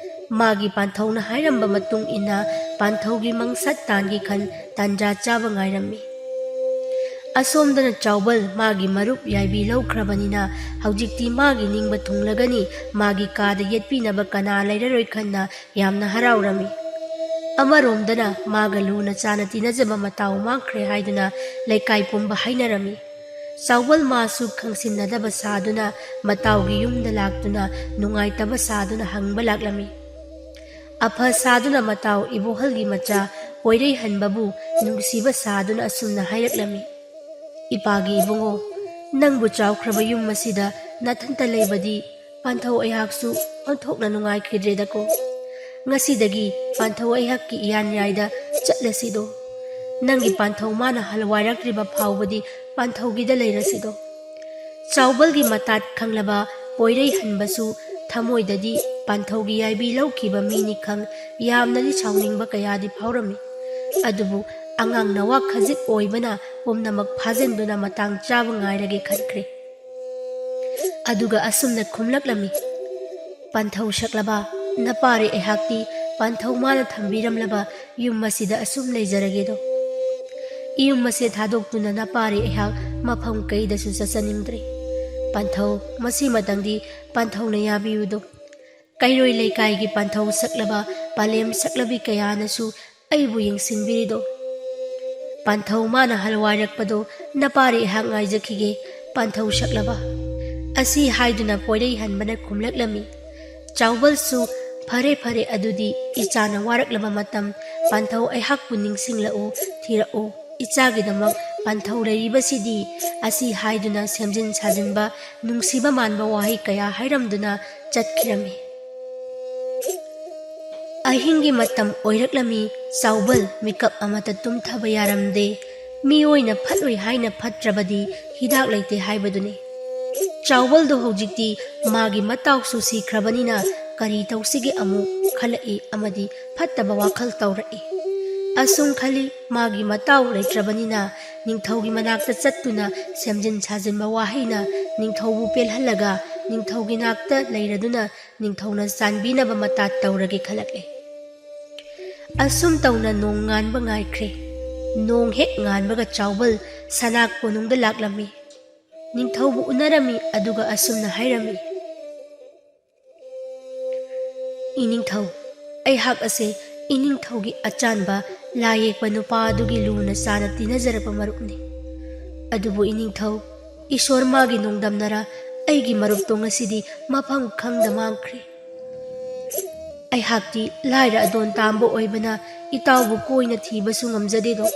ꯃꯥꯒꯤ ꯄꯥꯟꯊꯧꯅ ꯍꯥꯏꯔꯝꯕ ꯃꯇꯨꯡ ꯏꯟꯅ ꯄꯥꯟꯊꯧꯒꯤ ꯃꯪꯁꯠ ꯇꯥꯟꯒꯤ ꯈꯟ ꯇꯥꯟꯖꯥ ꯆꯥꯕ ꯉꯥꯏꯔꯝꯃꯤ꯫ ꯑꯁꯣꯝꯗꯅ ꯆꯥꯎꯕꯜ ꯃꯥꯒꯤ ꯃꯔꯨꯞ ꯌꯥꯏꯕꯤ ꯂꯧꯈ꯭ꯔꯕꯅꯤꯅ ꯍꯧꯖꯤꯛꯇꯤ ꯃꯥꯒꯤ ꯅꯤꯡꯕ ꯊꯨꯡꯂꯒꯅꯤ, ꯃꯥꯒꯤ ꯀꯥꯗ ꯌꯦꯠꯄꯤꯅꯕ ꯀꯅꯥ ꯂꯩꯔꯔꯣꯏ ꯈꯟꯅ ꯌꯥꯝꯅ ꯍꯔꯥꯎꯔꯝꯃꯤ꯫ ꯑꯃꯔꯣꯝꯗꯅ ꯃꯥꯒ ꯂꯨꯅ ꯆꯥꯅ ꯇꯤꯟꯅꯖꯕ ꯃꯇꯥꯎ ꯃꯥꯡꯈ꯭ꯔꯦ ꯍꯥꯏꯗꯨꯅ ꯂꯩꯀꯥꯏ ꯄꯨꯝꯕ ꯍꯥꯏꯅꯔꯝꯃꯤ꯫ ꯆꯥꯎꯕꯜ ꯃꯥꯁꯨ ꯈꯪꯁꯤꯟꯅꯗꯕ ꯁꯥꯗꯨꯅ ꯃꯇꯥꯎꯒꯤ ꯌꯨꯝꯗ ꯂꯥꯛꯇꯨꯅ ꯅꯨꯡꯉꯥꯏꯇꯕ ꯁꯥꯗꯨꯅ ꯍꯪꯕ ꯂꯥꯛꯂꯝꯃꯤ꯫ ꯑꯐ ꯁꯥꯗꯨꯅ ꯃꯇꯥꯎ ꯏꯕꯣꯍꯜꯒꯤ ꯃꯆꯥ ꯄꯣꯏꯔꯩꯍꯟꯕꯕꯨ ꯅꯨꯡꯁꯤꯕ ꯁꯥꯗꯨꯅ ꯑꯁꯨꯝꯅ ꯍꯥꯏꯔꯛꯂꯝꯃꯤ, "ꯏꯄꯥꯒꯤ ꯏꯕꯨꯡꯉꯣ, ꯅꯪꯕꯨ ꯆꯥꯎꯈ꯭ꯔꯕ ꯌꯨꯝ ꯑꯁꯤꯗ ꯅꯊꯟꯇ ꯂꯩꯕꯗꯤ ꯄꯥꯟꯊꯧ ꯑꯩꯍꯥꯛꯁꯨ ꯑꯣꯟꯊꯣꯛꯅ ꯅꯨꯡꯉꯥꯏꯈꯤꯗ꯭ꯔꯦꯗꯀꯣ꯫ ꯉꯁꯤꯗꯒꯤ ꯄꯥꯟꯊꯧ ꯑꯩꯍꯥꯛꯀꯤ ꯏꯌꯥꯟ ꯌꯥꯏꯗ ꯆꯠꯂꯁꯤꯗꯣ꯫ ꯅꯪꯒꯤ ꯄꯥꯟꯊꯧ ꯃꯥꯅ ꯍꯜꯋꯥꯏꯔꯛꯇ꯭ꯔꯤꯕ ꯐꯥꯎꯕꯗꯤ ꯄꯥꯟꯊꯧꯒꯤꯗ ꯂꯩꯔꯁꯤꯗꯣ꯫" ꯆꯥꯎꯕꯜꯒꯤ ꯃꯇꯥꯠ ꯈꯪꯂꯕ ꯄꯣꯏꯔꯩꯍꯟꯕꯁꯨ ꯊꯃꯣꯏꯗꯗꯤ ꯄꯥꯟꯊꯧꯒꯤ ꯌꯥꯏꯕꯤ ꯂꯧꯈꯤꯕ ꯃꯤꯅꯤ ꯈꯪ ꯌꯥꯝꯅꯗꯤ ꯁꯥꯎꯅꯤꯡꯕ ꯀꯌꯥꯗꯤ ꯐꯥꯎꯔꯝꯃꯤ꯫ ꯑꯗꯨꯕꯨ ꯑꯉꯥꯡ ꯅꯋꯥ ꯈꯖꯤꯛ ꯑꯣꯏꯕꯅ ꯄꯨꯝꯅꯃꯛ ꯐꯥꯖꯤꯟꯗꯨꯅ ꯃꯇꯥꯡ ꯆꯥꯕ ꯉꯥꯏꯔꯒꯦ ꯈꯟꯈ꯭ꯔꯦ꯫ ꯑꯗꯨꯒ ꯑꯁꯨꯝꯅ ꯈꯨꯝꯂꯛꯂꯝꯃꯤ, "ꯄꯟꯊꯧ ꯁꯛꯂꯕ, ꯅꯄꯥꯔꯤ ꯑꯩꯍꯥꯛꯇꯤ ꯄꯟꯊꯧ ꯃꯥꯅ ꯊꯝꯕꯤꯔꯝꯂꯕ ꯌꯨꯝ ꯑꯁꯤꯗ ꯑꯁꯨꯝ ꯂꯩꯖꯔꯒꯦꯗꯣ꯫ ꯌꯨꯝ ꯑꯁꯦ ꯊꯥꯗꯣꯛꯇꯨꯅ ꯅꯄꯥꯔꯤ ꯑꯩꯍꯥꯛ ꯃꯐꯝ ꯀꯩꯗꯁꯨ ꯆꯠꯆꯅꯤꯡꯗ꯭ꯔꯦ꯫ ꯄꯟꯊꯧ, ꯃꯁꯤꯃꯇꯪꯗꯤ ꯄꯟꯊꯧꯅ ꯌꯥꯕꯤꯌꯨꯗꯣ꯫ ꯀꯩꯔꯣꯏ ꯂꯩꯀꯥꯏꯒꯤ ꯄꯟꯊꯧ ꯁꯛꯂꯕ, ꯄꯥꯂꯦꯝ ꯁꯛꯂꯕꯤ ꯀꯌꯥꯅꯁꯨ ꯑꯩꯕꯨ ꯌꯦꯡꯁꯤꯟꯕꯤꯔꯤꯗꯣ꯫ ꯄꯟꯊꯧ ꯃꯥꯅ ꯍꯜꯋꯥꯏꯔꯛꯄꯗꯣ ꯅꯄꯥꯔꯤ ꯑꯩꯍꯥꯛ ꯉꯥꯏꯖꯈꯤꯒꯦ, ꯄꯟꯊꯧ ꯁꯛꯂꯕ"꯫ ꯑꯁꯤ ꯍꯥꯏꯗꯨꯅ ꯄꯣꯏꯔꯩ ꯍꯟꯕꯅ ꯈꯨꯝꯂꯛꯂꯝꯃꯤ꯫ ꯆꯥꯎꯕꯜꯁꯨ, "ꯐꯔꯦ, ꯐꯔꯦ, ꯑꯗꯨꯗꯤ ꯏꯆꯥꯅ ꯋꯥꯔꯛꯂꯕ ꯃꯇꯝ ꯄꯟꯊꯧ ꯑꯩꯍꯥꯛꯄꯨ ꯅꯤꯡꯁꯤꯡꯂꯛꯎ, ꯊꯤꯔꯛꯎ꯫ ꯏꯆꯥꯒꯤꯗꯃꯛ ꯄꯟꯊꯧ ꯂꯩꯔꯤꯕꯁꯤꯗꯤ" ꯑꯁꯤ ꯍꯥꯏꯗꯨꯅ ꯁꯦꯝꯖꯤꯟ ꯁꯥꯖꯤꯟꯕ, ꯅꯨꯡꯁꯤꯕ ꯃꯥꯟꯕ ꯋꯥꯍꯩ ꯀꯌꯥ ꯍꯥꯏꯔꯝꯗꯨꯅ ꯆꯠꯈꯤꯔꯝꯃꯤ꯫ ꯑꯍꯤꯡꯒꯤ ꯃꯇꯝ ꯑꯣꯏꯔꯛꯂꯝꯃꯤ꯫ ꯆꯥꯎꯕꯜ ꯃꯤꯀꯞ ꯑꯃꯠꯇ ꯇꯨꯝꯊꯕ ꯌꯥꯔꯝꯗꯦ꯫ ꯃꯤꯑꯣꯏꯅ ꯐꯠꯂꯣꯏ ꯍꯥꯏꯅ ꯐꯠꯇ꯭ꯔꯕꯗꯤ ꯍꯤꯗꯥꯛ ꯂꯩꯇꯦ ꯍꯥꯏꯕꯗꯨꯅꯤ꯫ ꯆꯥꯎꯕꯜꯗꯨ ꯍꯧꯖꯤꯛꯇꯤ ꯃꯥꯒꯤ ꯃꯇꯥꯎꯁꯨ ꯁꯤꯈ꯭ꯔꯕꯅꯤꯅ ꯀꯔꯤ ꯇꯧꯁꯤꯒꯦ ꯑꯃꯨꯛ ꯈꯜꯂꯛꯏ ꯑꯃꯗꯤ ꯐꯠꯇꯕ ꯋꯥꯈꯜ ꯇꯧꯔꯛꯏ꯫ ꯑꯁꯨꯝ ꯈꯜꯂꯤ, ꯃꯥꯒꯤ ꯃꯇꯥꯎ ꯂꯩꯇ꯭ꯔꯕꯅꯤꯅ ꯅꯤꯡꯊꯧꯒꯤ ꯃꯅꯥꯛꯇ ꯆꯠꯇꯨꯅ ꯁꯦꯝꯖꯤꯟ ꯁꯥꯖꯤꯟꯕ ꯋꯥꯍꯩꯅ ꯅꯤꯡꯊꯧꯕꯨ ꯄꯦꯜꯍꯜꯂꯒ ꯅꯤꯡꯊꯧꯒꯤ ꯅꯥꯛꯇ ꯂꯩꯔꯗꯨꯅ ꯅꯤꯡꯊꯧꯅ ꯆꯥꯟꯕꯤꯅꯕ ꯃꯇꯥ ꯇꯧꯔꯒꯦ ꯈꯜꯂꯛꯂꯦ꯫ ꯑꯁꯨꯝ ꯇꯧꯅ ꯅꯣꯡ ꯉꯥꯟꯕ ꯉꯥꯏꯈ꯭ꯔꯦ꯫ ꯅꯣꯡ ꯍꯦꯛ ꯉꯥꯟꯕꯒ ꯆꯥꯎꯕꯜ ꯁꯅꯥ ꯀꯣꯅꯨꯡꯗ ꯂꯥꯛꯂꯝꯃꯤ꯫ ꯅꯤꯡꯊꯧꯕꯨ ꯎꯅꯔꯝꯃꯤ, ꯑꯗꯨꯒ ꯑꯁꯨꯝꯅ ꯍꯥꯏꯔꯝꯃꯤ, "ꯏꯅꯤꯡꯊꯧ, ꯑꯩꯍꯥꯛ ꯑꯁꯦ ꯏꯅꯤꯡꯊꯧꯒꯤ ꯑꯆꯥꯟꯕ ꯂꯥꯏ ꯌꯦꯛꯄ ꯅꯨꯄꯥ ꯑꯗꯨꯒꯤ ꯂꯨꯅ ꯆꯥꯅ ꯇꯤꯟꯅꯖꯔꯛꯄ ꯃꯔꯨꯞꯅꯤ꯫ ꯑꯗꯨꯕꯨ ꯏꯅꯤꯡꯊꯧ, ꯏꯁꯣꯔ ꯃꯥꯒꯤ ꯅꯣꯡꯗꯝꯅꯔ ꯑꯩꯒꯤ ꯃꯔꯨꯞꯇꯣ ꯉꯁꯤꯗꯤ ꯃꯐꯝ ꯈꯪꯗ ꯃꯥꯡꯈ꯭ꯔꯦ꯫ ꯑꯩꯍꯥꯛꯇꯤ ꯂꯥꯏꯔ ꯑꯗꯣꯟ ꯇꯥꯝꯕ ꯑꯣꯏꯕꯅ ꯏꯇꯥꯎꯕꯨ ꯀꯣꯏꯅ ꯊꯤꯕꯁꯨ ꯉꯝꯖꯗꯦꯗꯣ꯫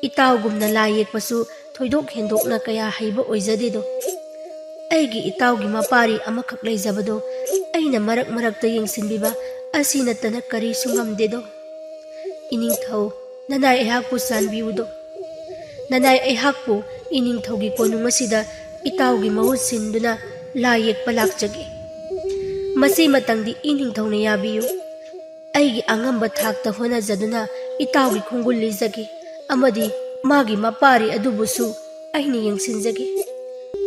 ꯏꯇꯥꯎꯒꯨꯝꯅ ꯂꯥꯏ ꯌꯦꯛꯄꯁꯨ ꯊꯣꯏꯗꯣꯛ ꯍꯦꯟꯗꯣꯛꯅ ꯀꯌꯥ ꯍꯩꯕ ꯑꯣꯏꯖꯗꯦꯗꯣ꯫ ꯑꯩꯒꯤ ꯏꯇꯥꯎꯒꯤ ꯃꯄꯥꯔꯤ ꯑꯃꯈꯛ ꯂꯩꯖꯕꯗꯣ ꯑꯩꯅ ꯃꯔꯛ ꯃꯔꯛꯇ ꯌꯦꯡꯁꯤꯟꯕꯤꯕ ꯑꯁꯤ ꯅꯠꯇꯅ ꯀꯔꯤꯁꯨ ꯉꯝꯗꯦꯗꯣ꯫ ꯏꯅꯤꯡꯊꯧ, ꯅꯅꯥꯏ ꯑꯩꯍꯥꯛꯄꯨ ꯆꯥꯟꯕꯤꯌꯨꯗꯣ꯫ ꯅꯅꯥꯏ ꯑꯩꯍꯥꯛꯄꯨ ꯏꯅꯤꯡꯊꯧꯒꯤ ꯀꯣꯅꯨꯡ ꯑꯁꯤꯗ ꯏꯇꯥꯎꯒꯤ ꯃꯍꯨꯠ ꯁꯤꯟꯗꯨꯅ ꯂꯥꯏ ꯌꯦꯛꯄ ꯂꯥꯛꯆꯒꯦ꯫ ꯃꯁꯤꯃꯇꯪꯗꯤ ꯏꯅꯤꯡꯊꯧꯅ ꯌꯥꯕꯤꯌꯨ꯫ ꯑꯩꯒꯤ ꯑꯉꯝꯕ ꯊꯥꯛꯇ ꯍꯣꯠꯅꯖꯗꯨꯅ ꯏꯇꯥꯎꯒꯤ ꯈꯣꯡꯒꯨꯜ ꯂꯤꯖꯒꯦ ꯑꯃꯗꯤ ꯃꯥꯒꯤ ꯃꯄꯥꯔꯤ ꯑꯗꯨꯕꯨꯁꯨ ꯑꯩꯅ ꯌꯦꯡꯁꯤꯟꯖꯒꯦ꯫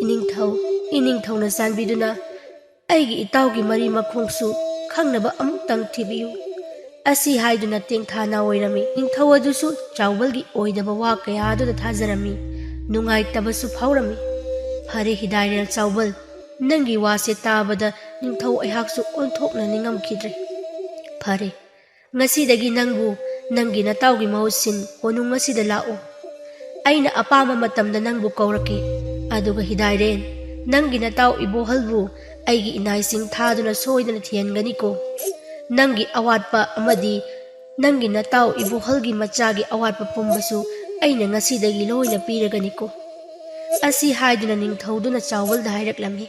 ꯏꯅꯤꯡꯊꯧ, "ꯏꯅꯤꯡꯊꯧꯅ ꯆꯥꯟꯕꯤꯗꯨꯅ ꯑꯩꯒꯤ ꯏꯇꯥꯎꯒꯤ ꯃꯔꯤ ꯃꯈꯣꯡꯁꯨ ꯈꯪꯅꯕ ꯑꯃꯨꯛꯇꯪ ꯊꯤꯕꯤꯌꯨ"꯫ ꯑꯁꯤ ꯍꯥꯏꯗꯨꯅ ꯇꯦꯡꯊꯥꯅ ꯑꯣꯏꯔꯝꯃꯤ꯫ ꯅꯤꯡꯊꯧ ꯑꯗꯨꯁꯨ ꯆꯥꯎꯕꯜꯒꯤ ꯑꯣꯏꯗꯕ ꯋꯥ ꯀꯌꯥ ꯑꯗꯨꯗ ꯊꯥꯖꯔꯝꯃꯤ꯫ ꯅꯨꯡꯉꯥꯏꯇꯕꯁꯨ ꯐꯥꯎꯔꯝꯃꯤ꯫ "ꯐꯔꯦ ꯍꯤꯗꯥꯏꯔꯦꯜ ꯆꯥꯎꯕꯜ, ꯅꯪꯒꯤ ꯋꯥꯁꯦ ꯇꯥꯕꯗ ꯅꯤꯡꯊꯧ ꯑꯩꯍꯥꯛꯁꯨ ꯑꯣꯟꯊꯣꯛꯅ ꯅꯤꯡꯉꯝꯈꯤꯗ꯭ꯔꯦ꯫ ꯐꯔꯦ, ꯉꯁꯤꯗꯒꯤ ꯅꯪꯕꯨ ꯅꯪꯒꯤ ꯅꯇꯥꯎꯒꯤ ꯃꯍꯨꯠ ꯁꯤꯟ ꯀꯣꯅꯨꯡ ꯑꯁꯤꯗ ꯂꯥꯛꯎ꯫ ꯑꯩꯅ ꯑꯄꯥꯝꯕ ꯃꯇꯝꯗ ꯅꯪꯕꯨ ꯀꯧꯔꯛꯀꯦ꯫ ꯑꯗꯨꯒ ꯍꯤꯗꯥꯏꯔꯦꯟ, ꯅꯪꯒꯤ ꯅꯇꯥꯎ ꯏꯕꯣꯍꯜꯕꯨ ꯑꯩꯒꯤ ꯏꯅꯥꯏꯁꯤꯡ ꯊꯥꯗꯨꯅ ꯁꯣꯏꯗꯅ ꯊꯤꯍꯟꯒꯅꯤꯀꯣ꯫ ꯅꯪꯒꯤ ꯑꯋꯥꯠꯄ ꯑꯃꯗꯤ ꯅꯪꯒꯤ ꯅꯇꯥꯎ ꯏꯕꯣꯍꯜꯒꯤ ꯃꯆꯥꯒꯤ ꯑꯋꯥꯠꯄ ꯄꯨꯝꯕꯁꯨ ꯑꯩꯅ ꯉꯁꯤꯗꯒꯤ ꯂꯣꯏꯅ ꯄꯤꯔꯒꯅꯤꯀꯣ"꯫ ꯑꯁꯤ ꯍꯥꯏꯗꯨꯅ ꯅꯤꯡꯊꯧꯗꯨꯅ ꯆꯥꯎꯕꯜꯗ ꯍꯥꯏꯔꯛꯂꯝꯃꯤ꯫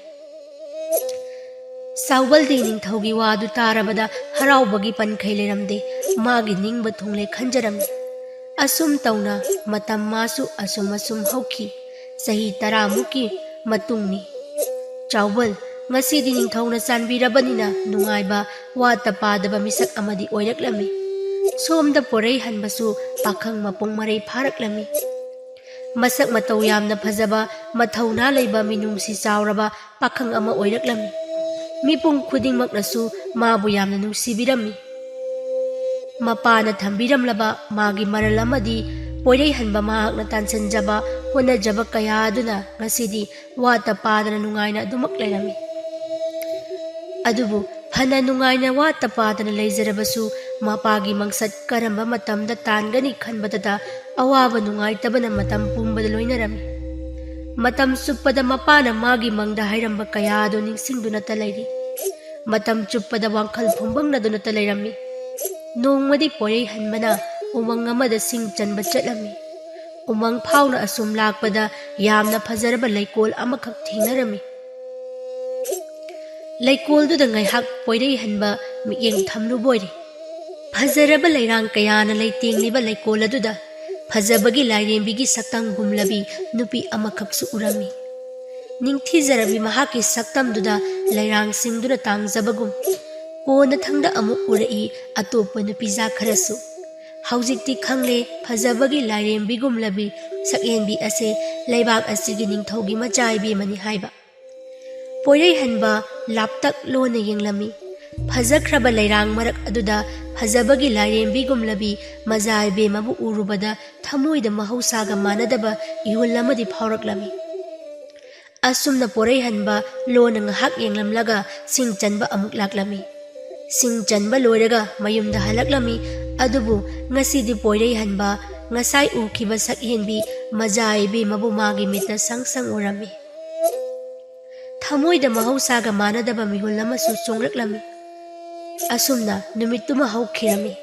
ꯆꯥꯎꯕꯜꯗꯤ ꯅꯤꯡꯊꯧꯒꯤ ꯋꯥꯗꯨ ꯇꯥꯔꯕꯗ ꯍꯔꯥꯎꯕꯒꯤ ꯄꯟꯈꯩ ꯂꯩꯔꯝꯗꯦ꯫ ꯃꯥꯒꯤ ꯅꯤꯡꯕ ꯊꯨꯡꯂꯦ ꯈꯟꯖꯔꯝꯃꯤ꯫ ꯑꯁꯨꯝ ꯇꯧꯅ ꯃꯇꯝ ꯃꯥꯁꯨ ꯑꯁꯨꯝ ꯑꯁꯨꯝ ꯍꯧꯈꯤ꯫ ꯆꯍꯤ ꯇꯔꯥꯃꯨꯛꯀꯤ ꯃꯇꯨꯡꯅꯤ꯫ ꯆꯥꯎꯕꯜ, ꯉꯁꯤꯗꯤ ꯅꯤꯡꯊꯧꯅ ꯆꯥꯟꯕꯤꯔꯕꯅꯤꯅ ꯅꯨꯡꯉꯥꯏꯕ, ꯋꯥꯠꯇ ꯄꯥꯗꯕ ꯃꯤꯁꯛ ꯑꯃꯗꯤ ꯑꯣꯏꯔꯛꯂꯝꯃꯤ꯫ ꯁꯣꯝꯗ ꯄꯣꯔꯩ ꯍꯟꯕꯁꯨ ꯄꯥꯈꯪ ꯃꯄꯨꯡ ꯃꯔꯩ ꯐꯥꯔꯛꯂꯝꯃꯤ꯫ ꯃꯁꯛ ꯃꯇꯧ ꯌꯥꯝꯅ ꯐꯖꯕ, ꯃꯊꯧꯅꯥ ꯂꯩꯕ, ꯃꯤꯅꯨꯡꯁꯤ ꯆꯥꯎꯔꯕ ꯄꯥꯈꯪ ꯑꯃ ꯑꯣꯏꯔꯛꯂꯝꯃꯤ꯫ ꯃꯤꯄꯨꯝ ꯈꯨꯗꯤꯡꯃꯛꯅꯁꯨ ꯃꯥꯕꯨ ꯌꯥꯝꯅ ꯅꯨꯡꯁꯤꯕꯤꯔꯝꯃꯤ꯫ ꯃꯄꯥꯅ ꯊꯝꯕꯤꯔꯝꯂꯕ ꯃꯥꯒꯤ ꯃꯔꯜ ꯑꯃꯗꯤ ꯄꯣꯏꯔꯩꯍꯟꯕ ꯃꯍꯥꯛꯅ ꯇꯥꯟꯁꯤꯟꯖꯕ, ꯍꯣꯠꯅꯖꯕ ꯀꯌꯥ ꯑꯗꯨꯅ ꯉꯁꯤꯗꯤ ꯋꯥꯠꯇ ꯄꯥꯗꯅ ꯅꯨꯡꯉꯥꯏꯅ ꯑꯗꯨꯃꯛ ꯂꯩꯔꯝꯃꯤ꯫ ꯑꯗꯨꯕꯨ ꯐꯅ ꯅꯨꯡꯉꯥꯏꯅ ꯋꯥꯠꯇ ꯄꯥꯗꯅ ꯂꯩꯖꯔꯕꯁꯨ, ꯃꯄꯥꯒꯤ ꯃꯪꯁꯠ ꯀꯔꯝꯕ ꯃꯇꯝꯗ ꯇꯥꯟꯒꯅꯤ ꯈꯟꯕꯗꯇ ꯑꯋꯥꯕ ꯅꯨꯡꯉꯥꯏꯇꯕꯅ ꯃꯇꯝ ꯄꯨꯝꯕꯗ ꯂꯣꯏꯅꯔꯝꯃꯤ꯫ ꯃꯇꯝ ꯆꯨꯞꯄꯗ ꯃꯄꯥꯅ ꯃꯥꯒꯤ ꯃꯪꯗ ꯍꯥꯏꯔꯝꯕ ꯀꯌꯥ ꯑꯗꯨ ꯅꯤꯡꯁꯤꯡꯗꯨꯅꯇ ꯂꯩꯔꯤ꯫ ꯃꯇꯝ ꯆꯨꯞꯄꯗ ꯋꯥꯈꯜ ꯐꯨꯝꯕꯪꯅꯗꯨꯅꯇ ꯂꯩꯔꯝꯃꯤ꯫ ꯅꯣꯡꯃꯗꯤ ꯄꯣꯏꯔꯩꯍꯟꯕꯅ ꯎꯃꯪ ꯑꯃꯗ ꯁꯤꯡ ꯆꯟꯕ ꯆꯠꯂꯝꯃꯤ꯫ ꯎꯃꯪ ꯐꯥꯎꯅ ꯑꯁꯨꯝ ꯂꯥꯛꯄꯗ ꯌꯥꯝꯅ ꯐꯖꯔꯕ ꯂꯩꯀꯣꯜ ꯑꯃꯈꯛ ꯊꯦꯡꯅꯔꯝꯃꯤ꯫ ꯂꯩꯀꯣꯜꯗꯨꯗ ꯉꯥꯏꯍꯥꯛ ꯄꯣꯏꯔꯩꯍꯟꯕ ꯃꯤꯠꯌꯦꯡ ꯊꯝꯂꯨꯕ ꯑꯣꯏꯔꯦ꯫ ꯐꯖꯔꯕ ꯂꯩꯔꯥꯡ ꯀꯌꯥꯅ ꯂꯩꯇꯦꯡꯂꯤꯕ ꯂꯩꯀꯣꯜ ꯑꯗꯨꯗ ꯐꯖꯕꯒꯤ ꯂꯥꯏꯔꯦꯝꯕꯤꯒꯤ ꯁꯛꯇꯝ ꯒꯨꯝꯂꯕꯤ ꯅꯨꯄꯤ ꯑꯃꯈꯛꯁꯨ ꯎꯔꯝꯃꯤ꯫ ꯅꯤꯡꯊꯤꯖꯔꯕꯤ ꯃꯍꯥꯛꯀꯤ ꯁꯛꯇꯝꯗꯨꯗ ꯂꯩꯔꯥꯡꯁꯤꯡꯗꯨꯅ ꯇꯥꯡꯖꯕꯒꯨꯝ꯫ ꯀꯣꯟꯅꯊꯪꯗ ꯑꯃꯨꯛ ꯎꯔꯛꯏ ꯑꯇꯣꯞꯄ ꯅꯨꯄꯤꯖꯥ ꯈꯔꯁꯨ꯫ ꯍꯧꯖꯤꯛꯇꯤ ꯈꯪꯂꯦ ꯐꯖꯕꯒꯤ ꯂꯥꯏꯔꯦꯝꯕꯤꯒꯨꯝꯂꯕꯤ ꯁꯛꯌꯦꯟꯕꯤ ꯑꯁꯦ ꯂꯩꯕꯥꯛ ꯑꯁꯤꯒꯤ ꯅꯤꯡꯊꯧꯒꯤ ꯃꯆꯥ ꯏꯕꯦꯝꯃꯅꯤ ꯍꯥꯏꯕ꯫ ꯄꯣꯏꯔꯩꯍꯟꯕ ꯂꯥꯞꯇꯛ ꯂꯣꯟꯅ ꯌꯦꯡꯂꯝꯃꯤ꯫ ꯐꯖꯈ꯭ꯔꯕ ꯂꯩꯔꯥꯡ ꯃꯔꯛ ꯑꯗꯨꯗ ꯐꯖꯕꯒꯤ ꯂꯥꯏꯔꯦꯝꯕꯤꯒꯨꯝꯂꯕꯤ ꯃꯖꯥ ꯏꯕꯦꯝꯃꯕꯨ ꯎꯔꯨꯕꯗ ꯊꯃꯣꯏꯗ ꯃꯍꯧꯁꯥꯒ ꯃꯥꯟꯅꯗꯕ ꯏꯍꯨꯜ ꯑꯃꯗꯤ ꯐꯥꯎꯔꯛꯂꯝꯃꯤ꯫ ꯑꯁꯨꯝꯅ ꯄꯣꯏꯔꯩꯍꯟꯕ ꯂꯣꯟꯅ ꯉꯥꯏꯍꯥꯛ ꯌꯦꯡꯂꯝꯂꯒ ꯁꯤꯡ ꯆꯟꯕ ꯑꯃꯨꯛ ꯂꯥꯛꯂꯝꯃꯤ꯫ ꯁꯤꯡ ꯆꯟꯕ ꯂꯣꯏꯔꯒ ꯃꯌꯨꯝꯗ ꯍꯜꯂꯛꯂꯝꯃꯤ꯫ ꯑꯗꯨꯕꯨ ꯉꯁꯤꯗꯤ ꯄꯣꯏꯔꯩꯍꯟꯕ ꯉꯁꯥꯏ ꯎꯈꯤꯕ ꯁꯛꯍꯦꯟꯕꯤ ꯃꯖꯥ ꯏꯕꯦꯝꯃꯕꯨ ꯃꯥꯒꯤ ꯃꯤꯠꯇ ꯁꯪ ꯁꯪ ꯎꯔꯝꯃꯤ꯫ ꯊꯃꯣꯏꯗ ꯃꯍꯧꯁꯥꯒ ꯃꯥꯟꯅꯗꯕ ꯃꯤꯍꯨꯜ ꯑꯃꯁꯨ ꯆꯣꯡꯂꯛꯂꯝꯃꯤ꯫ ꯑꯁꯨꯝꯅ ꯅꯨꯃꯤꯠꯇꯨꯃ ꯍꯧꯈꯤꯔꯝꯃꯤ꯫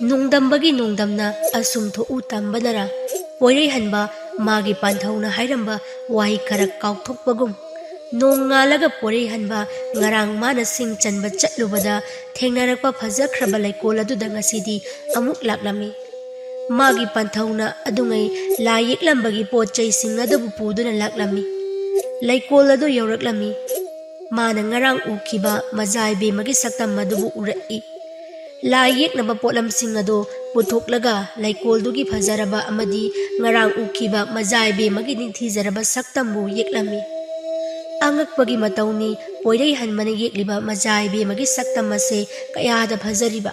ꯅꯣꯡꯗꯝꯕꯒꯤ ꯅꯣꯡꯗꯝꯅ ꯑꯁꯨꯝ ꯊꯣꯛꯎ ꯇꯝꯕꯅꯔ, ꯄꯣꯏꯔꯩꯍꯟꯕ ꯃꯥꯒꯤ ꯄꯥꯟꯊꯧꯅ ꯍꯥꯏꯔꯝꯕ ꯋꯥꯍꯩ ꯈꯔ ꯀꯥꯎꯊꯣꯛꯄꯒꯨꯝ, ꯅꯣꯡꯉꯥꯜꯂꯒ ꯄꯣꯏꯔꯩꯍꯟꯕ ꯉꯔꯥꯡ ꯃꯥꯅ ꯁꯤꯡ ꯆꯟꯕ ꯆꯠꯂꯨꯕꯗ ꯊꯦꯡꯅꯔꯛꯄ ꯐꯖꯈ꯭ꯔꯕ ꯂꯩꯀꯣꯜ ꯑꯗꯨꯗ ꯉꯁꯤꯗꯤ ꯑꯃꯨꯛ ꯂꯥꯛꯂꯝꯃꯤ꯫ ꯃꯥꯒꯤ ꯄꯥꯟꯊꯧꯅ ꯑꯗꯨꯉꯩ ꯂꯥꯏ ꯌꯦꯛꯂꯝꯕꯒꯤ ꯄꯣꯠ ꯆꯩꯁꯤꯡ ꯑꯗꯨꯕꯨ ꯄꯨꯗꯨꯅ ꯂꯥꯛꯂꯝꯃꯤ꯫ ꯂꯩꯀꯣꯜ ꯑꯗꯨ ꯌꯧꯔꯛꯂꯝꯃꯤ꯫ ꯃꯥꯅ ꯉꯔꯥꯡ ꯎꯈꯤꯕ ꯃꯖꯥ ꯏꯕꯦꯝꯃꯒꯤ ꯁꯛꯇꯝ ꯑꯗꯨꯕꯨ ꯎꯔꯛꯏ꯫ ꯂꯥꯏ ꯌꯦꯛꯅꯕ ꯄꯣꯠꯂꯝꯁꯤꯡ ꯑꯗꯨ ꯄꯨꯊꯣꯛꯂꯒ ꯂꯩꯀꯣꯜꯗꯨꯒꯤ ꯐꯖꯔꯕ ꯑꯃꯗꯤ ꯉꯔꯥꯡ ꯎꯈꯤꯕ ꯃꯖꯥ ꯏꯕꯦꯝꯃꯒꯤ ꯅꯤꯡꯊꯤꯖꯔꯕ ꯁꯛꯇꯝꯕꯨ ꯌꯦꯛꯂꯝꯃꯤ꯫ ꯑꯉꯛꯄꯒꯤ ꯃꯇꯧꯅꯤ, ꯄꯣꯏꯔꯩꯍꯟꯕꯅ ꯌꯦꯛꯂꯤꯕ ꯃꯖꯥ ꯏꯕꯦꯝꯃꯒꯤ ꯁꯛꯇꯝ ꯑꯁꯦ ꯀꯌꯥꯗ ꯐꯖꯔꯤꯕ!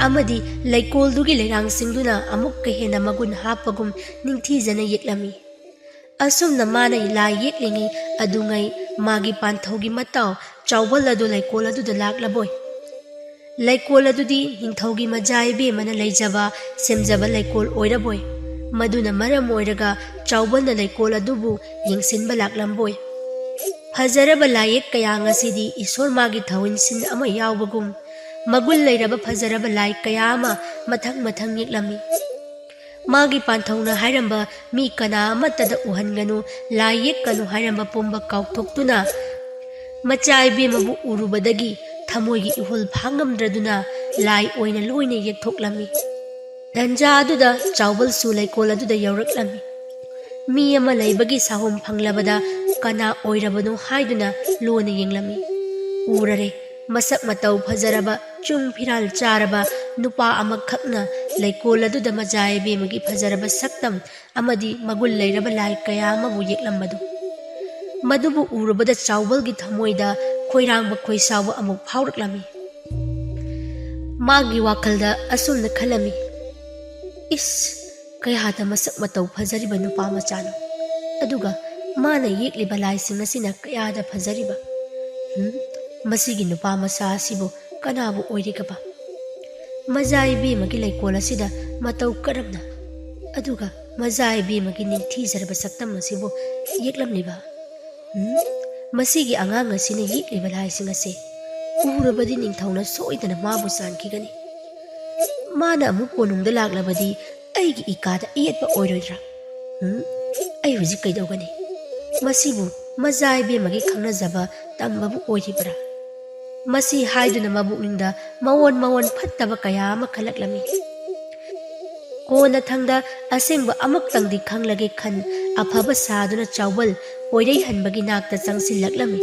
ꯑꯃꯗꯤ ꯂꯩꯀꯣꯜꯗꯨꯒꯤ ꯂꯩꯔꯥꯡꯁꯤꯡꯗꯨꯅ ꯑꯃꯨꯛꯀ ꯍꯦꯟꯅ ꯃꯒꯨꯟ ꯍꯥꯞꯄꯒꯨꯝ ꯅꯤꯡꯊꯤꯖꯅ ꯌꯦꯛꯂꯝꯃꯤ꯫ ꯑꯁꯨꯝꯅ ꯃꯥꯅ ꯂꯥꯏ ꯌꯦꯛꯂꯤꯉꯩ ꯑꯗꯨꯉꯩ ꯃꯥꯒꯤ ꯄꯥꯟꯊꯧꯒꯤ ꯃꯇꯥꯎ ꯆꯥꯎꯕꯜ ꯑꯗꯨ ꯂꯩꯀꯣꯜ ꯑꯗꯨꯗ ꯂꯥꯛꯂꯕꯣꯏ꯫ ꯂꯩꯀꯣꯜ ꯑꯗꯨꯗꯤ ꯅꯤꯡꯊꯧꯒꯤ ꯃꯖꯥ ꯏꯕꯦꯝꯃꯅ ꯂꯩꯖꯕ, ꯁꯦꯝꯖꯕ ꯂꯩꯀꯣꯜ ꯑꯣꯏꯔꯕꯣꯏ꯫ ꯃꯗꯨꯅ ꯃꯔꯝ ꯑꯣꯏꯔꯒ ꯆꯥꯎꯕꯜꯅ ꯂꯩꯀꯣꯜ ꯑꯗꯨꯕꯨ ꯌꯦꯡꯁꯤꯟꯕ ꯂꯥꯛꯂꯝꯕꯣꯏ꯫ ꯐꯖꯔꯕ ꯂꯥꯏꯌꯦꯛ ꯀꯌꯥ ꯉꯁꯤꯗꯤ ꯏꯁꯣꯔ ꯃꯥꯒꯤ ꯊꯧꯏꯟꯁꯤꯟ ꯑꯃ ꯌꯥꯎꯕꯒꯨꯝ, ꯃꯒꯨꯟ ꯂꯩꯔꯕ ꯐꯖꯔꯕ ꯂꯥꯏ ꯀꯌꯥ ꯑꯃ ꯃꯊꯪ ꯃꯊꯪ ꯌꯦꯛꯂꯝꯃꯤ꯫ ꯃꯥꯒꯤ ꯄꯥꯟꯊꯧꯅ ꯍꯥꯏꯔꯝꯕ "ꯃꯤ ꯀꯅꯥ ꯑꯃꯠꯇꯗ ꯎꯍꯟꯒꯅꯨ, ꯂꯥꯏ ꯌꯦꯛꯀꯅꯨ" ꯍꯥꯏꯔꯝꯕ ꯄꯨꯝꯕ ꯀꯥꯎꯊꯣꯛꯇꯨꯅ, ꯃꯆꯥ ꯏꯕꯦꯝꯃꯕꯨ ꯎꯔꯨꯕꯗꯒꯤ ꯊꯃꯣꯏꯒꯤ ꯏꯍꯨꯜ ꯐꯥꯉꯝꯗ꯭ꯔꯗꯨꯅ ꯂꯥꯏ ꯑꯣꯏꯅ ꯂꯣꯏꯅ ꯌꯦꯛꯊꯣꯛꯂꯝꯃꯤ꯫ ꯇꯟꯖꯥ ꯑꯗꯨꯗ ꯆꯥꯎꯕꯜꯁꯨ ꯂꯩꯀꯣꯜ ꯑꯗꯨꯗ ꯌꯧꯔꯛꯂꯝꯃꯤ꯫ ꯃꯤ ꯑꯃ ꯂꯩꯕꯒꯤ ꯁꯥꯍꯨꯝ ꯐꯪꯂꯕꯗ ꯀꯅꯥ ꯑꯣꯏꯔꯕꯅꯣ ꯍꯥꯏꯗꯨꯅ ꯂꯣꯟꯅ ꯌꯦꯡꯂꯝꯃꯤ꯫ ꯎꯔꯔꯦ, ꯃꯁꯛ ꯃꯇꯧ ꯐꯖꯔꯕ, ꯆꯨꯡ ꯐꯤꯔꯥꯜ ꯆꯥꯔꯕ ꯅꯨꯄꯥ ꯑꯃꯈꯛꯅ ꯂꯩꯀꯣꯜ ꯑꯗꯨꯗ ꯃꯖꯥ ꯏꯕꯦꯝꯃꯒꯤ ꯐꯖꯔꯕ ꯁꯛꯇꯝ ꯑꯃꯗꯤ ꯃꯒꯨꯟ ꯂꯩꯔꯕ ꯂꯥꯏ ꯀꯌꯥ ꯑꯃꯕꯨ ꯌꯦꯛꯂꯝꯕꯗꯨ꯫ ꯃꯗꯨꯕꯨ ꯎꯔꯨꯕꯗ ꯆꯥꯎꯕꯜꯒꯤ ꯊꯃꯣꯏꯗ ꯈꯣꯏꯔꯥꯡꯕ ꯈꯣꯏꯁꯥꯎꯕ ꯑꯃꯨꯛ ꯐꯥꯎꯔꯛꯂꯝꯃꯤ꯫ ꯃꯥꯒꯤ ꯋꯥꯈꯜꯗ ꯑꯁꯨꯝꯅ ꯈꯜꯂꯝꯃꯤ, "ꯏꯁ, ꯀꯌꯥꯗ ꯃꯁꯛ ꯃꯇꯧ ꯐꯖꯔꯤꯕ ꯅꯨꯄꯥ ꯃꯆꯥꯅꯣ, ꯑꯗꯨꯒ ꯃꯥꯅ ꯌꯦꯛꯂꯤꯕ ꯂꯥꯏꯁꯤꯡ ꯑꯁꯤꯅ ꯀꯌꯥꯗ ꯐꯖꯔꯤꯕ꯫ ꯍꯨꯝ, ꯃꯁꯤꯒꯤ ꯅꯨꯄꯥ ꯃꯆꯥ ꯑꯁꯤꯕꯨ ꯀꯅꯥꯕꯨ ꯑꯣꯏꯔꯤꯒꯕ? ꯃꯖꯥ ꯏꯕꯦꯝꯃꯒꯤ ꯂꯩꯀꯣꯜ ꯑꯁꯤꯗ ꯃꯇꯧ ꯀꯔꯝꯅ, ꯑꯗꯨꯒ ꯃꯖꯥ ꯏꯕꯦꯝꯃꯒꯤ ꯅꯤꯡꯊꯤꯖꯔꯕ ꯁꯛꯇꯝ ꯑꯁꯤꯕꯨ ꯌꯦꯛꯂꯝꯂꯤꯕ? ꯎꯝ? ꯃꯁꯤꯒꯤ ꯑꯉꯥꯡ ꯑꯁꯤꯅ ꯌꯦꯛꯂꯤꯕ ꯂꯥꯏꯁꯤꯡ ꯑꯁꯤ ꯎꯔꯕꯗꯤ ꯅꯤꯡꯊꯧꯅ ꯁꯣꯏꯗꯅ ꯃꯥꯕꯨ ꯆꯥꯟꯈꯤꯒꯅꯤ꯫ ꯃꯥꯅ ꯑꯃꯨꯛ ꯀꯣꯅꯨꯡꯗ ꯂꯥꯛꯂꯕꯗꯤ ꯑꯩꯒꯤ ꯏꯀꯥꯗ ꯌꯦꯠꯄ ꯑꯣꯏꯔꯣꯏꯗ꯭ꯔꯥ? ꯎꯝ? ꯑꯩ ꯍꯧꯖꯤꯛ ꯀꯩꯗꯧꯒꯅꯤ? ꯃꯁꯤꯕꯨ ꯃꯖꯥ ꯏꯕꯦꯝꯃꯒꯤ ꯈꯪꯅꯖꯕ ꯇꯝꯕꯕꯨ ꯑꯣꯏꯔꯤꯕ꯭ꯔꯥ?" ꯃꯁꯤ ꯍꯥꯏꯗꯨꯅ ꯃꯕꯨꯛꯅꯤꯡꯗ ꯃꯑꯣꯟ ꯃꯑꯣꯟ ꯐꯠꯇꯕ ꯀꯌꯥ ꯑꯃ ꯈꯜꯂꯛꯂꯝꯃꯤ꯫ ꯀꯣꯟꯅꯊꯪꯗ ꯑꯁꯦꯡꯕ ꯑꯃꯛꯇꯪꯗꯤ ꯈꯪꯂꯒꯦ ꯈꯟ ꯑꯐꯕ ꯁꯥꯗꯨꯅ ꯆꯥꯎꯕꯜ ꯄꯣꯏꯔꯩꯍꯟꯕꯒꯤ ꯅꯥꯛꯇ ꯆꯪꯁꯤꯜꯂꯛꯂꯝꯃꯤ꯫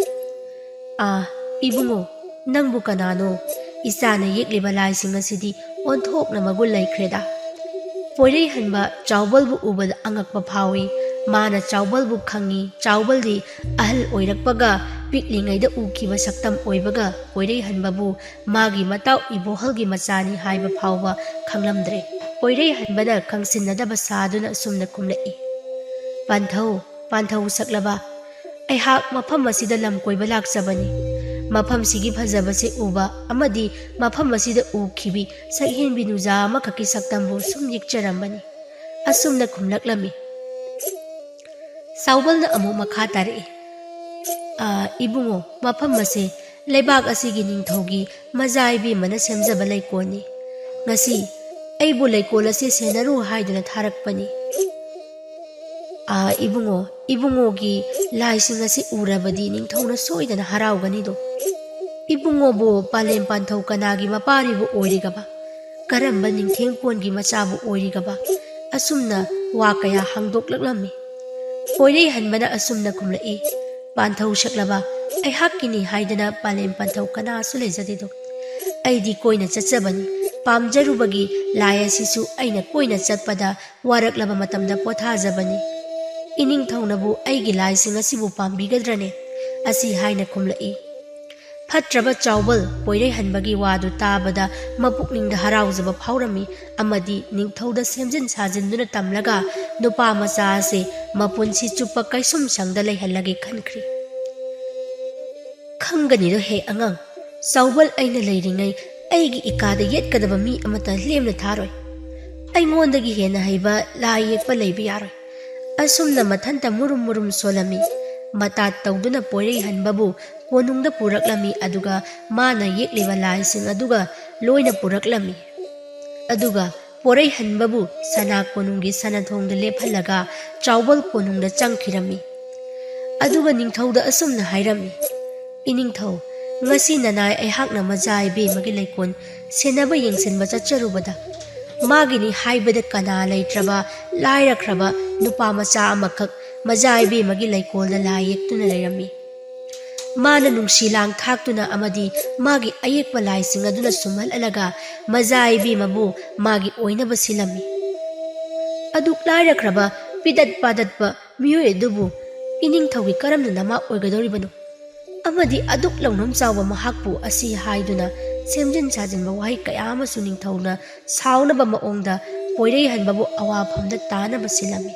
"ꯑꯥ, ꯏꯕꯨꯡꯉꯣ, ꯅꯪꯕꯨ ꯀꯅꯥꯅꯣ? ꯏꯆꯥꯅ ꯌꯦꯛꯂꯤꯕ ꯂꯥꯏꯁꯤꯡ ꯑꯁꯤꯗꯤ ꯑꯣꯟꯊꯣꯛꯅ ꯃꯒꯨꯟ ꯂꯩꯈ꯭ꯔꯦꯗ꯫" ꯄꯣꯏꯔꯩꯍꯟꯕ ꯆꯥꯎꯕꯜꯕꯨ ꯎꯕꯗ ꯑꯉꯛꯄ ꯐꯥꯎꯏ꯫ ꯃꯥꯅ ꯆꯥꯎꯕꯜꯕꯨ ꯈꯪꯏ꯫ ꯆꯥꯎꯕꯜꯗꯤ ꯑꯍꯜ ꯑꯣꯏꯔꯛꯄꯒ ꯄꯤꯛꯂꯤꯉꯩꯗ ꯎꯈꯤꯕ ꯁꯛꯇꯝ ꯑꯣꯏꯕꯒ ꯄꯣꯏꯔꯩꯍꯟꯕꯕꯨ ꯃꯥꯒꯤ ꯃꯇꯥꯎ ꯏꯕꯣꯍꯜꯒꯤ ꯃꯆꯥꯅꯤ ꯍꯥꯏꯕ ꯐꯥꯎꯕ ꯈꯪꯂꯝꯗ꯭ꯔꯦ꯫ ꯄꯣꯏꯔꯩꯍꯟꯕꯅ ꯈꯪꯁꯤꯟꯅꯗꯕ ꯁꯥꯗꯨꯅ ꯑꯁꯨꯝꯅ ꯈꯨꯝꯂꯛꯏ, "ꯄꯥꯟꯊꯧ, ꯄꯥꯟꯊꯧ ꯁꯛꯂꯕ, ꯑꯩꯍꯥꯛ ꯃꯐꯝ ꯑꯁꯤꯗ ꯂꯝ ꯀꯣꯏꯕ ꯂꯥꯛꯆꯕꯅꯤ꯫ ꯃꯐꯝꯁꯤꯒꯤ ꯐꯖꯕꯁꯦ ꯎꯕ ꯑꯃꯗꯤ ꯃꯐꯝ ꯑꯁꯤꯗ ꯎꯈꯤꯕꯤ ꯁꯛꯍꯦꯟꯕꯤ ꯅꯨꯖꯥ ꯑꯃꯈꯛꯀꯤ ꯁꯛꯇꯝꯕꯨ ꯁꯨꯝ ꯌꯦꯛꯆꯔꯝꯕꯅꯤ꯫" ꯑꯁꯨꯝꯅ ꯈꯨꯝꯂꯛꯂꯝꯃꯤ꯫ ꯆꯥꯎꯕꯜꯅ ꯑꯃꯨꯛ ꯃꯈꯥ ꯇꯥꯔꯛꯏ, "ꯑꯥ, ꯏꯕꯨꯡꯉꯣ, ꯃꯐꯝ ꯑꯁꯦ ꯂꯩꯕꯥꯛ ꯑꯁꯤꯒꯤ ꯅꯤꯡꯊꯧꯒꯤ ꯃꯖꯥ ꯏꯕꯦꯝꯃꯅ ꯁꯦꯝꯖꯕ ꯂꯩꯀꯣꯜꯅꯤ꯫ ꯉꯁꯤ ꯑꯩꯕꯨ ꯂꯩꯀꯣꯜ ꯑꯁꯤ ꯁꯦꯟꯅꯔꯨ ꯍꯥꯏꯗꯨꯅ ꯊꯥꯔꯛꯄꯅꯤ꯫" "ꯑꯥ, ꯏꯕꯨꯡꯉꯣ, ꯏꯕꯨꯡꯉꯣꯒꯤ ꯂꯥꯏꯁꯤꯡ ꯑꯁꯤ ꯎꯔꯕꯗꯤ ꯅꯤꯡꯊꯧꯅ ꯁꯣꯏꯗꯅ ꯍꯔꯥꯎꯒꯅꯤꯗꯣ꯫ ꯏꯕꯨꯡꯉꯣꯕꯨ ꯄꯥꯂꯦꯝ ꯄꯥꯟꯊꯧ ꯀꯅꯥꯒꯤ ꯃꯄꯥꯔꯤꯕꯨ ꯑꯣꯏꯔꯤꯒꯕ? ꯀꯔꯝꯕ ꯅꯤꯡꯊꯦꯝꯀꯣꯟꯒꯤ ꯃꯆꯥꯕꯨ ꯑꯣꯏꯔꯤꯒꯕ?" ꯑꯁꯨꯝꯅ ꯋꯥ ꯀꯌꯥ ꯍꯪꯗꯣꯛꯂꯛꯂꯝꯃꯤ꯫ ꯄꯣꯏꯔꯩꯍꯟꯕꯅ ꯑꯁꯨꯝꯅ ꯈꯨꯝꯂꯛꯏ, "ꯄꯥꯟꯊꯧ ꯁꯛꯂꯕ, ꯑꯩꯍꯥꯛꯀꯤꯅꯤ ꯍꯥꯏꯗꯅ ꯄꯥꯂꯦꯝ ꯄꯥꯟꯊꯧ ꯀꯅꯥꯁꯨ ꯂꯩꯖꯗꯦꯗꯣ꯫ ꯑꯩꯗꯤ ꯀꯣꯏꯅ ꯆꯠꯆꯕꯅꯤ꯫ ꯄꯥꯝꯖꯔꯨꯕꯒꯤ ꯂꯥꯏ ꯑꯁꯤꯁꯨ ꯑꯩꯅ ꯀꯣꯏꯅ ꯆꯠꯄꯗ ꯋꯥꯔꯛꯂꯕ ꯃꯇꯝꯗ ꯄꯣꯊꯥꯖꯕꯅꯤ꯫ "ꯏꯅꯤꯡꯊꯧꯅꯕꯨ ꯑꯩꯒꯤ ꯂꯥꯏꯁꯤꯡ ꯑꯁꯤꯕꯨ ꯄꯥꯝꯕꯤꯒꯗ꯭ꯔꯅꯦ?" ꯑꯁꯤ ꯍꯥꯏꯅ ꯈꯨꯝꯂꯛꯏ꯫ ꯐꯠꯇ꯭ꯔꯕ ꯆꯥꯎꯕꯜ ꯄꯣꯏꯔꯩꯍꯟꯕꯒꯤ ꯋꯥꯗꯨ ꯇꯥꯕꯗ ꯃꯄꯨꯛꯅꯤꯡꯗ ꯍꯔꯥꯎꯖꯕ ꯐꯥꯎꯔꯝꯃꯤ ꯑꯃꯗꯤ ꯅꯤꯡꯊꯧꯗ ꯁꯦꯝꯖꯤꯟ ꯁꯥꯖꯤꯟꯗꯨꯅ ꯇꯝꯂꯒ ꯅꯨꯄꯥ ꯃꯆꯥ ꯑꯁꯤ ꯃꯄꯨꯟꯁꯤ ꯆꯨꯞꯄ ꯀꯩꯁꯨꯝꯁꯪꯗ ꯂꯩꯍꯜꯂꯒꯦ ꯈꯟꯈ꯭ꯔꯤ꯫ "ꯈꯪꯒꯅꯤꯗꯣ ꯍꯦ ꯑꯉꯥꯡ, ꯆꯥꯎꯕꯜ ꯑꯩꯅ ꯂꯩꯔꯤꯉꯩ ꯑꯩꯒꯤ ꯏꯀꯥꯗ ꯌꯦꯠꯀꯗꯕ ꯃꯤ ꯑꯃꯠꯇ ꯂꯦꯝꯅ ꯊꯥꯔꯣꯏ꯫ ꯑꯩꯉꯣꯟꯗꯒꯤ ꯍꯦꯟꯅ ꯍꯩꯕ ꯂꯥꯏ ꯌꯦꯛꯄ ꯂꯩꯕ ꯌꯥꯔꯣꯏ꯫" ꯑꯁꯨꯝꯅ ꯃꯊꯟꯇ ꯃꯨꯔꯨꯝ ꯃꯨꯔꯨꯝ ꯁꯣꯜꯂꯝꯃꯤ꯫ ꯃꯇꯥꯠ ꯇꯧꯗꯨꯅ ꯄꯣꯏꯔꯩꯍꯟꯕꯕꯨ ꯀꯣꯅꯨꯡꯗ ꯄꯨꯔꯛꯂꯝꯃꯤ, ꯑꯗꯨꯒ ꯃꯥꯅ ꯌꯦꯛꯂꯤꯕ ꯂꯥꯏꯁꯤꯡ ꯑꯗꯨꯒ ꯂꯣꯏꯅ ꯄꯨꯔꯛꯂꯝꯃꯤ꯫ ꯑꯗꯨꯒ ꯄꯣꯔꯩꯍꯟꯕꯕꯨ ꯁꯅꯥ ꯀꯣꯅꯨꯡꯒꯤ ꯁꯅꯥꯊꯣꯡꯗ ꯂꯦꯞꯍꯜꯂꯒ ꯆꯥꯎꯕꯜ ꯀꯣꯅꯨꯡꯗ ꯆꯪꯈꯤꯔꯝꯃꯤ꯫ ꯑꯗꯨꯒ ꯅꯤꯡꯊꯧꯗ ꯑꯁꯨꯝꯅ ꯍꯥꯏꯔꯝꯃꯤ, "ꯏꯅꯤꯡꯊꯧ, ꯉꯁꯤ ꯅꯅꯥꯏ ꯑꯩꯍꯥꯛꯅ ꯃꯖꯥ ꯏꯕꯦꯝꯃꯒꯤ ꯂꯩꯀꯣꯜ ꯁꯦꯟꯅꯕ ꯌꯦꯡꯁꯤꯟꯕ ꯆꯠꯆꯔꯨꯕꯗ, ꯃꯥꯒꯤꯅꯤ ꯍꯥꯏꯕꯗ ꯀꯅꯥ ꯂꯩꯇ꯭ꯔꯕ ꯂꯥꯏꯔꯈ꯭ꯔꯕ ꯅꯨꯄꯥ ꯃꯆꯥ ꯑꯃꯈꯛ ꯃꯖꯥ ꯏꯕꯦꯝꯃꯒꯤ ꯂꯩꯀꯣꯜꯗ ꯂꯥꯏ ꯌꯦꯛꯇꯨꯅ ꯂꯩꯔꯝꯃꯤ꯫ ꯃꯥꯅ ꯅꯨꯡꯁꯤ ꯂꯥꯡ ꯊꯥꯛꯇꯨꯅ ꯑꯃꯗꯤ ꯃꯥꯒꯤ ꯑꯌꯦꯛꯄ ꯂꯥꯏꯁꯤꯡ ꯑꯗꯨꯅ ꯁꯨꯝꯍꯠꯍꯜꯂꯒ ꯃꯖꯥ ꯏꯕꯦꯝꯃꯕꯨ ꯃꯥꯒꯤ ꯑꯣꯏꯅꯕ ꯁꯤꯜꯂꯝꯃꯤ꯫ ꯑꯗꯨꯛ ꯂꯥꯏꯔꯈ꯭ꯔꯕ ꯄꯤꯗꯠ ꯄꯥꯗꯠꯄ ꯃꯤꯑꯣꯏ ꯑꯗꯨꯕꯨ ꯏꯅꯤꯡꯊꯧꯒꯤ ꯀꯔꯝꯅ ꯅꯃꯥ ꯑꯣꯏꯒꯗꯧꯔꯤꯕꯅꯣ? ꯑꯃꯗꯤ ꯑꯗꯨꯛ ꯂꯧꯅꯝ ꯆꯥꯎꯕ ꯃꯍꯥꯛꯄꯨ" ꯑꯁꯤ ꯍꯥꯏꯗꯨꯅ ꯁꯦꯝꯖꯤꯟ ꯁꯥꯖꯤꯟꯕ ꯋꯥꯍꯩ ꯀꯌꯥ ꯑꯃꯁꯨ ꯅꯤꯡꯊꯧꯅ ꯁꯥꯎꯅꯕ ꯃꯑꯣꯡꯗ ꯄꯣꯏꯔꯩꯍꯟꯕꯕꯨ ꯑꯋꯥꯐꯝꯗ ꯇꯥꯅꯕ ꯁꯤꯜꯂꯝꯃꯤ꯫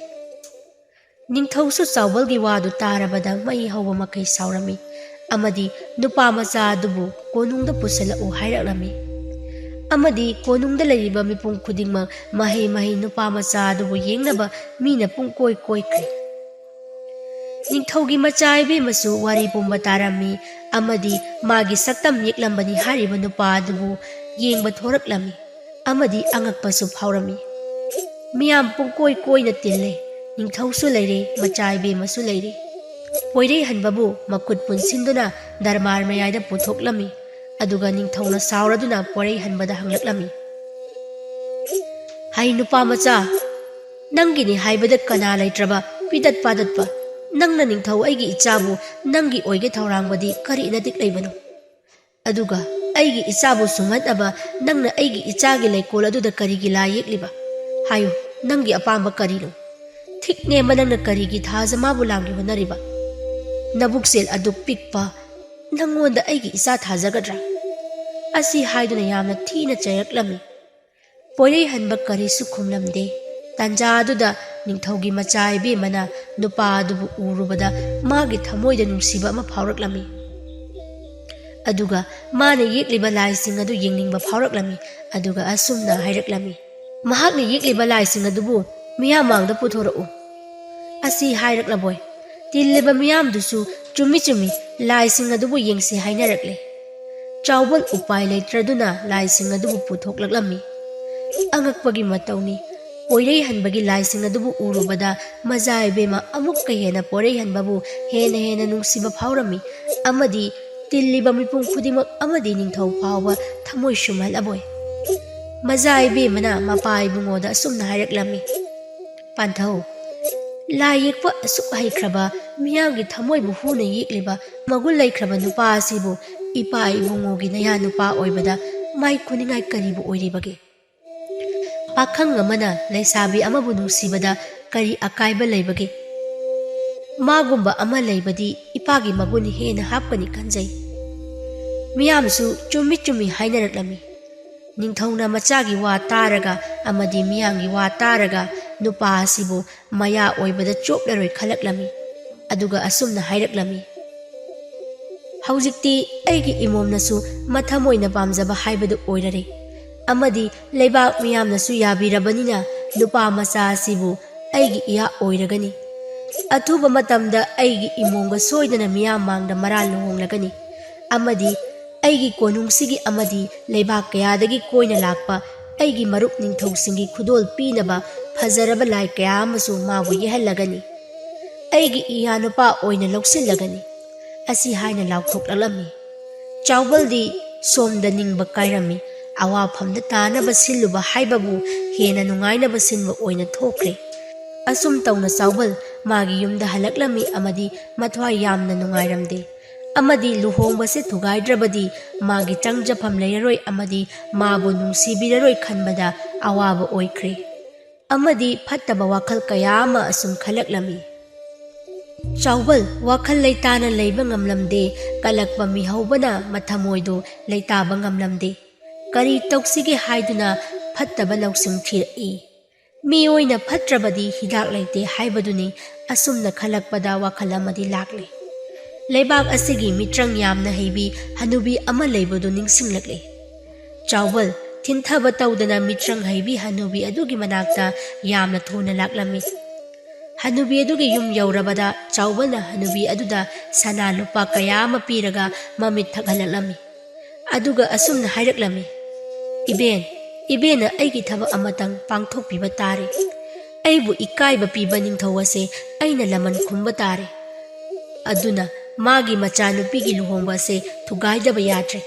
ꯅꯤꯡꯊꯧꯁꯨ ꯆꯥꯎꯕꯜꯒꯤ ꯋꯥꯗꯨ ꯇꯥꯔꯕꯗ ꯃꯩ ꯍꯧꯕ ꯃꯈꯩ ꯁꯥꯎꯔꯝꯃꯤ ꯑꯃꯗꯤ ꯅꯨꯄꯥ ꯃꯆꯥ ꯑꯗꯨꯕꯨ ꯀꯣꯅꯨꯡꯗ ꯄꯨꯁꯤꯜꯂꯛꯎ ꯍꯥꯏꯔꯛꯂꯝꯃꯤ꯫ ꯑꯃꯗꯤ ꯀꯣꯅꯨꯡꯗ ꯂꯩꯔꯤꯕ ꯃꯤꯄꯨꯝ ꯈꯨꯗꯤꯡꯃꯛ ꯃꯍꯩ ꯃꯍꯩ ꯅꯨꯄꯥ ꯃꯆꯥ ꯑꯗꯨꯕꯨ ꯌꯦꯡꯅꯕ ꯃꯤꯅ ꯄꯨꯡꯀꯣꯏ ꯀꯣꯏꯈ꯭ꯔꯦ꯫ ꯅꯤꯡꯊꯧꯒꯤ ꯃꯆꯥ ꯏꯕꯦꯝꯃꯁꯨ ꯋꯥꯔꯤ ꯄꯨꯝꯕ ꯇꯥꯔꯝꯃꯤ ꯑꯃꯗꯤ ꯃꯥꯒꯤ ꯁꯛꯇꯝ ꯌꯦꯛꯂꯝꯕꯅꯤ ꯍꯥꯏꯔꯤꯕ ꯅꯨꯄꯥ ꯑꯗꯨꯕꯨ ꯌꯦꯡꯕ ꯊꯣꯔꯛꯂꯝꯃꯤ ꯑꯃꯗꯤ ꯑꯉꯛꯄꯁꯨ ꯐꯥꯎꯔꯝꯃꯤ꯫ ꯃꯤꯌꯥꯝ ꯄꯨꯡꯀꯣꯏ ꯀꯣꯏꯅ ꯇꯤꯜꯂꯦ꯫ ꯅꯤꯡꯊꯧꯁꯨ ꯂꯩꯔꯦ, ꯃꯆꯥ ꯏꯕꯦꯝꯃꯁꯨ ꯂꯩꯔꯦ꯫ ꯄꯣꯏꯔꯩꯍꯟꯕꯕꯨ ꯃꯈꯨꯠ ꯄꯨꯟꯁꯤꯟꯗꯨꯅ ꯗꯔꯕꯥꯔ ꯃꯌꯥꯏꯗ ꯄꯨꯊꯣꯛꯂꯝꯃꯤ꯫ ꯑꯗꯨꯒ ꯅꯤꯡꯊꯧꯅ ꯁꯥꯎꯔꯗꯨꯅ ꯄꯣꯏꯔꯩꯍꯟꯕꯗ ꯍꯪꯂꯛꯂꯝꯃꯤ, "ꯍꯩ ꯅꯨꯄꯥ ꯃꯆꯥ, ꯅꯪꯒꯤꯅꯤ ꯍꯥꯏꯕꯗ ꯀꯅꯥ ꯂꯩꯇ꯭ꯔꯕ ꯄꯤꯗꯠ ꯄꯥꯗꯠꯄ, ꯅꯪꯅ ꯅꯤꯡꯊꯧ ꯑꯩꯒꯤ ꯏꯆꯥꯕꯨ ꯅꯪꯒꯤ ꯑꯣꯏꯒꯦ ꯊꯧꯔꯥꯡꯕꯗꯤ ꯀꯔꯤ ꯏꯅꯗꯤꯛ ꯂꯩꯕꯅꯣ? ꯑꯗꯨꯒ ꯑꯩꯒꯤ ꯏꯆꯥꯕꯨ ꯁꯨꯝꯍꯠꯅꯕ ꯅꯪꯅ ꯑꯩꯒꯤ ꯏꯆꯥꯒꯤ ꯂꯩꯀꯣꯜ ꯑꯗꯨꯗ ꯀꯔꯤꯒꯤ ꯂꯥꯏ ꯌꯦꯛꯂꯤꯕ? ꯍꯥꯏꯌꯨ, ꯅꯪꯒꯤ ꯑꯄꯥꯝꯕ ꯀꯔꯤꯅꯣ?" "ꯊꯤꯛ ꯅꯦꯝꯕ ꯅꯪꯅ ꯀꯔꯤꯒꯤ ꯊꯥꯖ ꯃꯥꯕꯨ ꯂꯥꯡꯒꯦ ꯍꯣꯠꯅꯔꯤꯕ? ꯅꯕꯨꯛꯆꯦꯜ ꯑꯗꯨ ꯄꯤꯛꯄ, ꯅꯪꯉꯣꯟꯗ ꯑꯩꯒꯤ ꯏꯆꯥ ꯊꯥꯖꯒꯗ꯭ꯔꯥ?" ꯑꯁꯤ ꯍꯥꯏꯗꯨꯅ ꯌꯥꯝꯅ ꯊꯤꯅ ꯆꯩꯔꯛꯂꯝꯃꯤ꯫ ꯄꯣꯏꯔꯩꯍꯟꯕ ꯀꯔꯤꯁꯨ ꯈꯨꯝꯂꯝꯗꯦ꯫ ꯇꯥꯟꯖꯥ ꯑꯗꯨꯗ ꯅꯤꯡꯊꯧꯒꯤ ꯃꯆꯥ ꯏꯕꯦꯝꯃꯅ ꯅꯨꯄꯥ ꯑꯗꯨꯕꯨ ꯎꯔꯨꯕꯗ ꯃꯥꯒꯤ ꯊꯃꯣꯏꯗ ꯅꯨꯡꯁꯤꯕ ꯑꯃ ꯐꯥꯎꯔꯛꯂꯝꯃꯤ꯫ ꯑꯗꯨꯒ ꯃꯥꯅ ꯌꯦꯛꯂꯤꯕ ꯂꯥꯏꯁꯤꯡ ꯑꯗꯨ ꯌꯦꯡꯅꯤꯡꯕ ꯐꯥꯎꯔꯛꯂꯝꯃꯤ꯫ ꯑꯗꯨꯒ ꯑꯁꯨꯝꯅ ꯍꯥꯏꯔꯛꯂꯝꯃꯤ, "ꯃꯍꯥꯛꯅ ꯌꯦꯛꯂꯤꯕ ꯂꯥꯏꯁꯤꯡ ꯑꯗꯨꯕꯨ ꯃꯤꯌꯥꯝ ꯃꯥꯡꯗ ꯄꯨꯊꯣꯔꯛꯎ"꯫ ꯑꯁꯤ ꯍꯥꯏꯔꯛꯂꯕꯣꯏ ꯇꯤꯜꯂꯤꯕ ꯃꯤꯌꯥꯝꯗꯨꯁꯨ ꯆꯨꯝꯃꯤ ꯆꯨꯝꯃꯤ ꯂꯥꯏꯁꯤꯡ ꯑꯗꯨꯕꯨ ꯌꯦꯡꯁꯤ ꯍꯥꯏꯅꯔꯛꯂꯦ꯫ ꯆꯥꯎꯕꯜ ꯎꯄꯥꯏ ꯂꯩꯇ꯭ꯔꯗꯨꯅ ꯂꯥꯏꯁꯤꯡ ꯑꯗꯨꯕꯨ ꯄꯨꯊꯣꯛꯂꯛꯂꯝꯃꯤ꯫ ꯑꯉꯛꯄꯒꯤ ꯃꯇꯧꯅꯤ, ꯄꯣꯏꯔꯩꯍꯟꯕꯒꯤ ꯂꯥꯏꯁꯤꯡ ꯑꯗꯨꯕꯨ ꯎꯔꯨꯕꯗ ꯃꯖꯥ ꯏꯕꯦꯝꯃ ꯑꯃꯨꯛꯀ ꯍꯦꯟꯅ ꯄꯣꯏꯔꯩꯍꯟꯕꯕꯨ ꯍꯦꯟꯅ ꯍꯦꯟꯅ ꯅꯨꯡꯁꯤꯕ ꯐꯥꯎꯔꯝꯃꯤ ꯑꯃꯗꯤ ꯇꯤꯜꯂꯤꯕ ꯃꯤꯄꯨꯝ ꯈꯨꯗꯤꯡꯃꯛ ꯑꯃꯗꯤ ꯅꯤꯡꯊꯧ ꯐꯥꯎꯕ ꯊꯃꯣꯏ ꯁꯨꯝꯍꯠꯂꯕꯣꯏ꯫ ꯃꯖꯥ ꯏꯕꯦꯝꯃꯅ ꯃꯄꯥ ꯏꯕꯨꯡꯉꯣꯗ ꯑꯁꯨꯝꯅ ꯍꯥꯏꯔꯛꯂꯝꯃꯤ, "ꯄꯥꯟꯊꯧ, ꯂꯥꯏ ꯌꯦꯛꯄ ꯑꯁꯨꯛ ꯍꯩꯈ꯭ꯔꯕ, ꯃꯤꯌꯥꯝꯒꯤ ꯊꯃꯣꯏꯕꯨ ꯍꯨꯅ ꯌꯦꯛꯂꯤꯕ ꯃꯒꯨꯟ ꯂꯩꯈ꯭ꯔꯕ ꯅꯨꯄꯥ ꯑꯁꯤꯕꯨ ꯏꯄꯥ ꯏꯕꯨꯡꯉꯣꯒꯤ ꯅꯌꯥ ꯅꯨꯄꯥ ꯑꯣꯏꯕꯗ ꯃꯥꯏ ꯈꯨꯅꯤꯡꯉꯥꯏ ꯀꯔꯤꯕꯨ ꯑꯣꯏꯔꯤꯕꯒꯦ? ꯄꯥꯈꯪ ꯑꯃꯅ ꯂꯩꯁꯥꯕꯤ ꯑꯃꯕꯨ ꯅꯨꯡꯁꯤꯕꯗ ꯀꯔꯤ ꯑꯀꯥꯏꯕ ꯂꯩꯕꯒꯦ? ꯃꯥꯒꯨꯝꯕ ꯑꯃ ꯂꯩꯕꯗꯤ ꯏꯄꯥꯒꯤ ꯃꯒꯨꯟ ꯍꯦꯟꯅ ꯍꯥꯞꯀꯅꯤ ꯈꯟꯖꯩ"꯫ ꯃꯤꯌꯥꯝꯁꯨ ꯆꯨꯝꯃꯤ ꯆꯨꯝꯃꯤ ꯍꯥꯏꯅꯔꯛꯂꯝꯃꯤ꯫ ꯅꯤꯡꯊꯧꯅ ꯃꯆꯥꯒꯤ ꯋꯥ ꯇꯥꯔꯒ ꯑꯃꯗꯤ ꯃꯤꯌꯥꯝꯒꯤ ꯋꯥ ꯇꯥꯔꯒ ꯅꯨꯄꯥ ꯑꯁꯤꯕꯨ ꯃꯌꯥ ꯑꯣꯏꯕꯗ ꯆꯣꯞꯂꯔꯣꯏ ꯈꯜꯂꯛꯂꯝꯃꯤ꯫ ꯑꯗꯨꯒ ꯑꯁꯨꯝꯅ ꯍꯥꯏꯔꯛꯂꯝꯃꯤ, "ꯍꯧꯖꯤꯛꯇꯤ ꯑꯩꯒꯤ ꯏꯃꯣꯝꯅꯁꯨ ꯃꯊꯃꯣꯏꯅ ꯄꯥꯝꯖꯕ ꯍꯥꯏꯕꯗꯨ ꯑꯣꯏꯔꯔꯦ, ꯑꯃꯗꯤ ꯂꯩꯕꯥꯛ ꯃꯤꯌꯥꯝꯅꯁꯨ ꯌꯥꯕꯤꯔꯕꯅꯤꯅ ꯅꯨꯄꯥ ꯃꯆꯥ ꯑꯁꯤꯕꯨ ꯑꯩꯒꯤ ꯏꯌꯥ ꯑꯣꯏꯔꯒꯅꯤ꯫ ꯑꯊꯨꯕ ꯃꯇꯝꯗ ꯑꯩꯒꯤ ꯏꯃꯣꯝꯒ ꯁꯣꯏꯗꯅ ꯃꯤꯌꯥꯝ ꯃꯥꯡꯗ ꯃꯔꯥ ꯂꯨꯍꯣꯡꯂꯒꯅꯤ, ꯑꯃꯗꯤ ꯑꯩꯒꯤ ꯀꯣꯅꯨꯡꯁꯤꯒꯤ ꯑꯃꯗꯤ ꯂꯩꯕꯥꯛ ꯀꯌꯥꯗꯒꯤ ꯀꯣꯏꯅ ꯂꯥꯛꯄ ꯑꯩꯒꯤ ꯃꯔꯨꯞ ꯅꯤꯡꯊꯧꯁꯤꯡꯒꯤ ꯈꯨꯗꯣꯜ ꯄꯤꯅꯕ ꯐꯖꯔꯕ ꯂꯥꯏ ꯀꯌꯥ ꯑꯃꯁꯨ ꯃꯥꯕꯨ ꯌꯦꯛꯍꯜꯂꯒꯅꯤ, ꯑꯩꯒꯤ ꯏꯌꯥ ꯅꯨꯄꯥ ꯑꯣꯏꯅ ꯂꯧꯁꯤꯜꯂꯒꯅꯤ" ꯑꯁꯤ ꯍꯥꯏꯅ ꯂꯥꯎꯊꯣꯛꯂꯛꯂꯝꯃꯤ꯫ ꯆꯥꯎꯕꯜꯗꯤ ꯁꯣꯝꯗ ꯅꯤꯡꯕ ꯀꯥꯏꯔꯝꯃꯤ꯫ ꯑꯋꯥꯐꯝꯗ ꯇꯥꯅꯕ ꯁꯤꯜꯂꯨꯕ ꯍꯥꯏꯕꯕꯨ ꯍꯦꯟꯅ ꯅꯨꯡꯉꯥꯏꯅꯕ ꯁꯤꯟꯕ ꯑꯣꯏꯅ ꯊꯣꯛꯈ꯭ꯔꯦ꯫ ꯑꯁꯨꯝ ꯇꯧꯅ ꯆꯥꯎꯕꯜ ꯃꯥꯒꯤ ꯌꯨꯝꯗ ꯍꯜꯂꯛꯂꯝꯃꯤ ꯑꯃꯗꯤ ꯃꯊ꯭ꯋꯥꯏ ꯌꯥꯝꯅ ꯅꯨꯡꯉꯥꯏꯔꯝꯗꯦ꯫ ꯑꯃꯗꯤ ꯂꯨꯍꯣꯡꯕꯁꯦ ꯊꯨꯒꯥꯏꯗ꯭ꯔꯕꯗꯤ ꯃꯥꯒꯤ ꯆꯪꯖꯐꯝ ꯂꯩꯔꯔꯣꯏ ꯑꯃꯗꯤ ꯃꯥꯕꯨ ꯅꯨꯡꯁꯤꯕꯤꯔꯔꯣꯏ ꯈꯟꯕꯗ ꯑꯋꯥꯕ ꯑꯣꯏꯈ꯭ꯔꯦ꯫ ꯑꯃꯗꯤ ꯐꯠꯇꯕ ꯋꯥꯈꯜ ꯀꯌꯥ ꯑꯃ ꯑꯁꯨꯝ ꯈꯜꯂꯛꯂꯝꯃꯤ꯫ ꯆꯥꯎꯕꯜ ꯋꯥꯈꯜ ꯂꯩꯇꯥꯅ ꯂꯩꯕ ꯉꯝꯂꯝꯗꯦ, ꯀꯜꯂꯛꯄ ꯃꯤꯍꯧꯕꯅ ꯃꯊꯃꯣꯏꯗꯨ ꯂꯩꯇꯥꯕ ꯉꯝꯂꯝꯗꯦ꯫ ꯀꯔꯤ ꯇꯧꯁꯤꯒꯦ ꯍꯥꯏꯗꯨꯅ ꯐꯠꯇꯕ ꯂꯧꯁꯤꯡ ꯊꯤꯔꯛꯏ꯫ ꯃꯤꯑꯣꯏꯅ ꯐꯠꯇ꯭ꯔꯕꯗꯤ ꯍꯤꯗꯥꯛ ꯂꯩꯇꯦ ꯍꯥꯏꯕꯗꯨꯅꯤ꯫ ꯑꯁꯨꯝꯅ ꯈꯜꯂꯛꯄꯗ ꯋꯥꯈꯜ ꯑꯃꯗꯤ ꯂꯥꯛꯂꯦ꯫ ꯂꯩꯕꯥꯛ ꯑꯁꯤꯒꯤ ꯃꯤꯇ꯭ꯔꯪ ꯌꯥꯝꯅ ꯍꯩꯕꯤ ꯍꯅꯨꯕꯤ ꯑꯃ ꯂꯩꯕꯗꯨ ꯅꯤꯡꯁꯤꯡꯂꯛꯂꯦ꯫ ꯆꯥꯎꯕꯜ ꯊꯤꯟꯊꯕ ꯇꯧꯗꯅ ꯃꯤꯇ꯭ꯔꯪ ꯍꯩꯕꯤ ꯍꯅꯨꯕꯤ ꯑꯗꯨꯒꯤ ꯃꯅꯥꯛꯇ ꯌꯥꯝꯅ ꯊꯨꯅ ꯂꯥꯛꯂꯝꯃꯤ꯫ ꯍꯅꯨꯕꯤ ꯑꯗꯨꯒꯤ ꯌꯨꯝ ꯌꯧꯔꯕꯗ ꯆꯥꯎꯕꯜꯅ ꯍꯅꯨꯕꯤ ꯑꯗꯨꯗ ꯁꯅꯥ ꯂꯨꯄꯥ ꯀꯌꯥ ꯑꯃ ꯄꯤꯔꯒ ꯃꯃꯤꯠ ꯊꯛꯍꯜꯂꯛꯂꯝꯃꯤ꯫ ꯑꯗꯨꯒ ꯑꯁꯨꯝꯅ ꯍꯥꯏꯔꯛꯂꯝꯃꯤ, "ꯏꯕꯦꯟ, ꯏꯕꯦꯟꯅ ꯑꯩꯒꯤ ꯊꯕꯛ ꯑꯃꯇꯪ ꯄꯥꯡꯊꯣꯛꯄꯤꯕ ꯇꯥꯔꯦ꯫ ꯑꯩꯕꯨ ꯏꯀꯥꯏꯕ ꯄꯤꯕ ꯅꯤꯡꯊꯧ ꯑꯁꯦ ꯑꯩꯅ ꯂꯃꯟ ꯈꯨꯝꯕ ꯇꯥꯔꯦ꯫ ꯑꯗꯨꯅ ꯃꯥꯒꯤ ꯃꯆꯥꯅꯨꯄꯤꯒꯤ ꯂꯨꯍꯣꯡꯕ ꯑꯁꯦ ꯊꯨꯒꯥꯏꯗꯕ ꯌꯥꯗ꯭ꯔꯦ꯫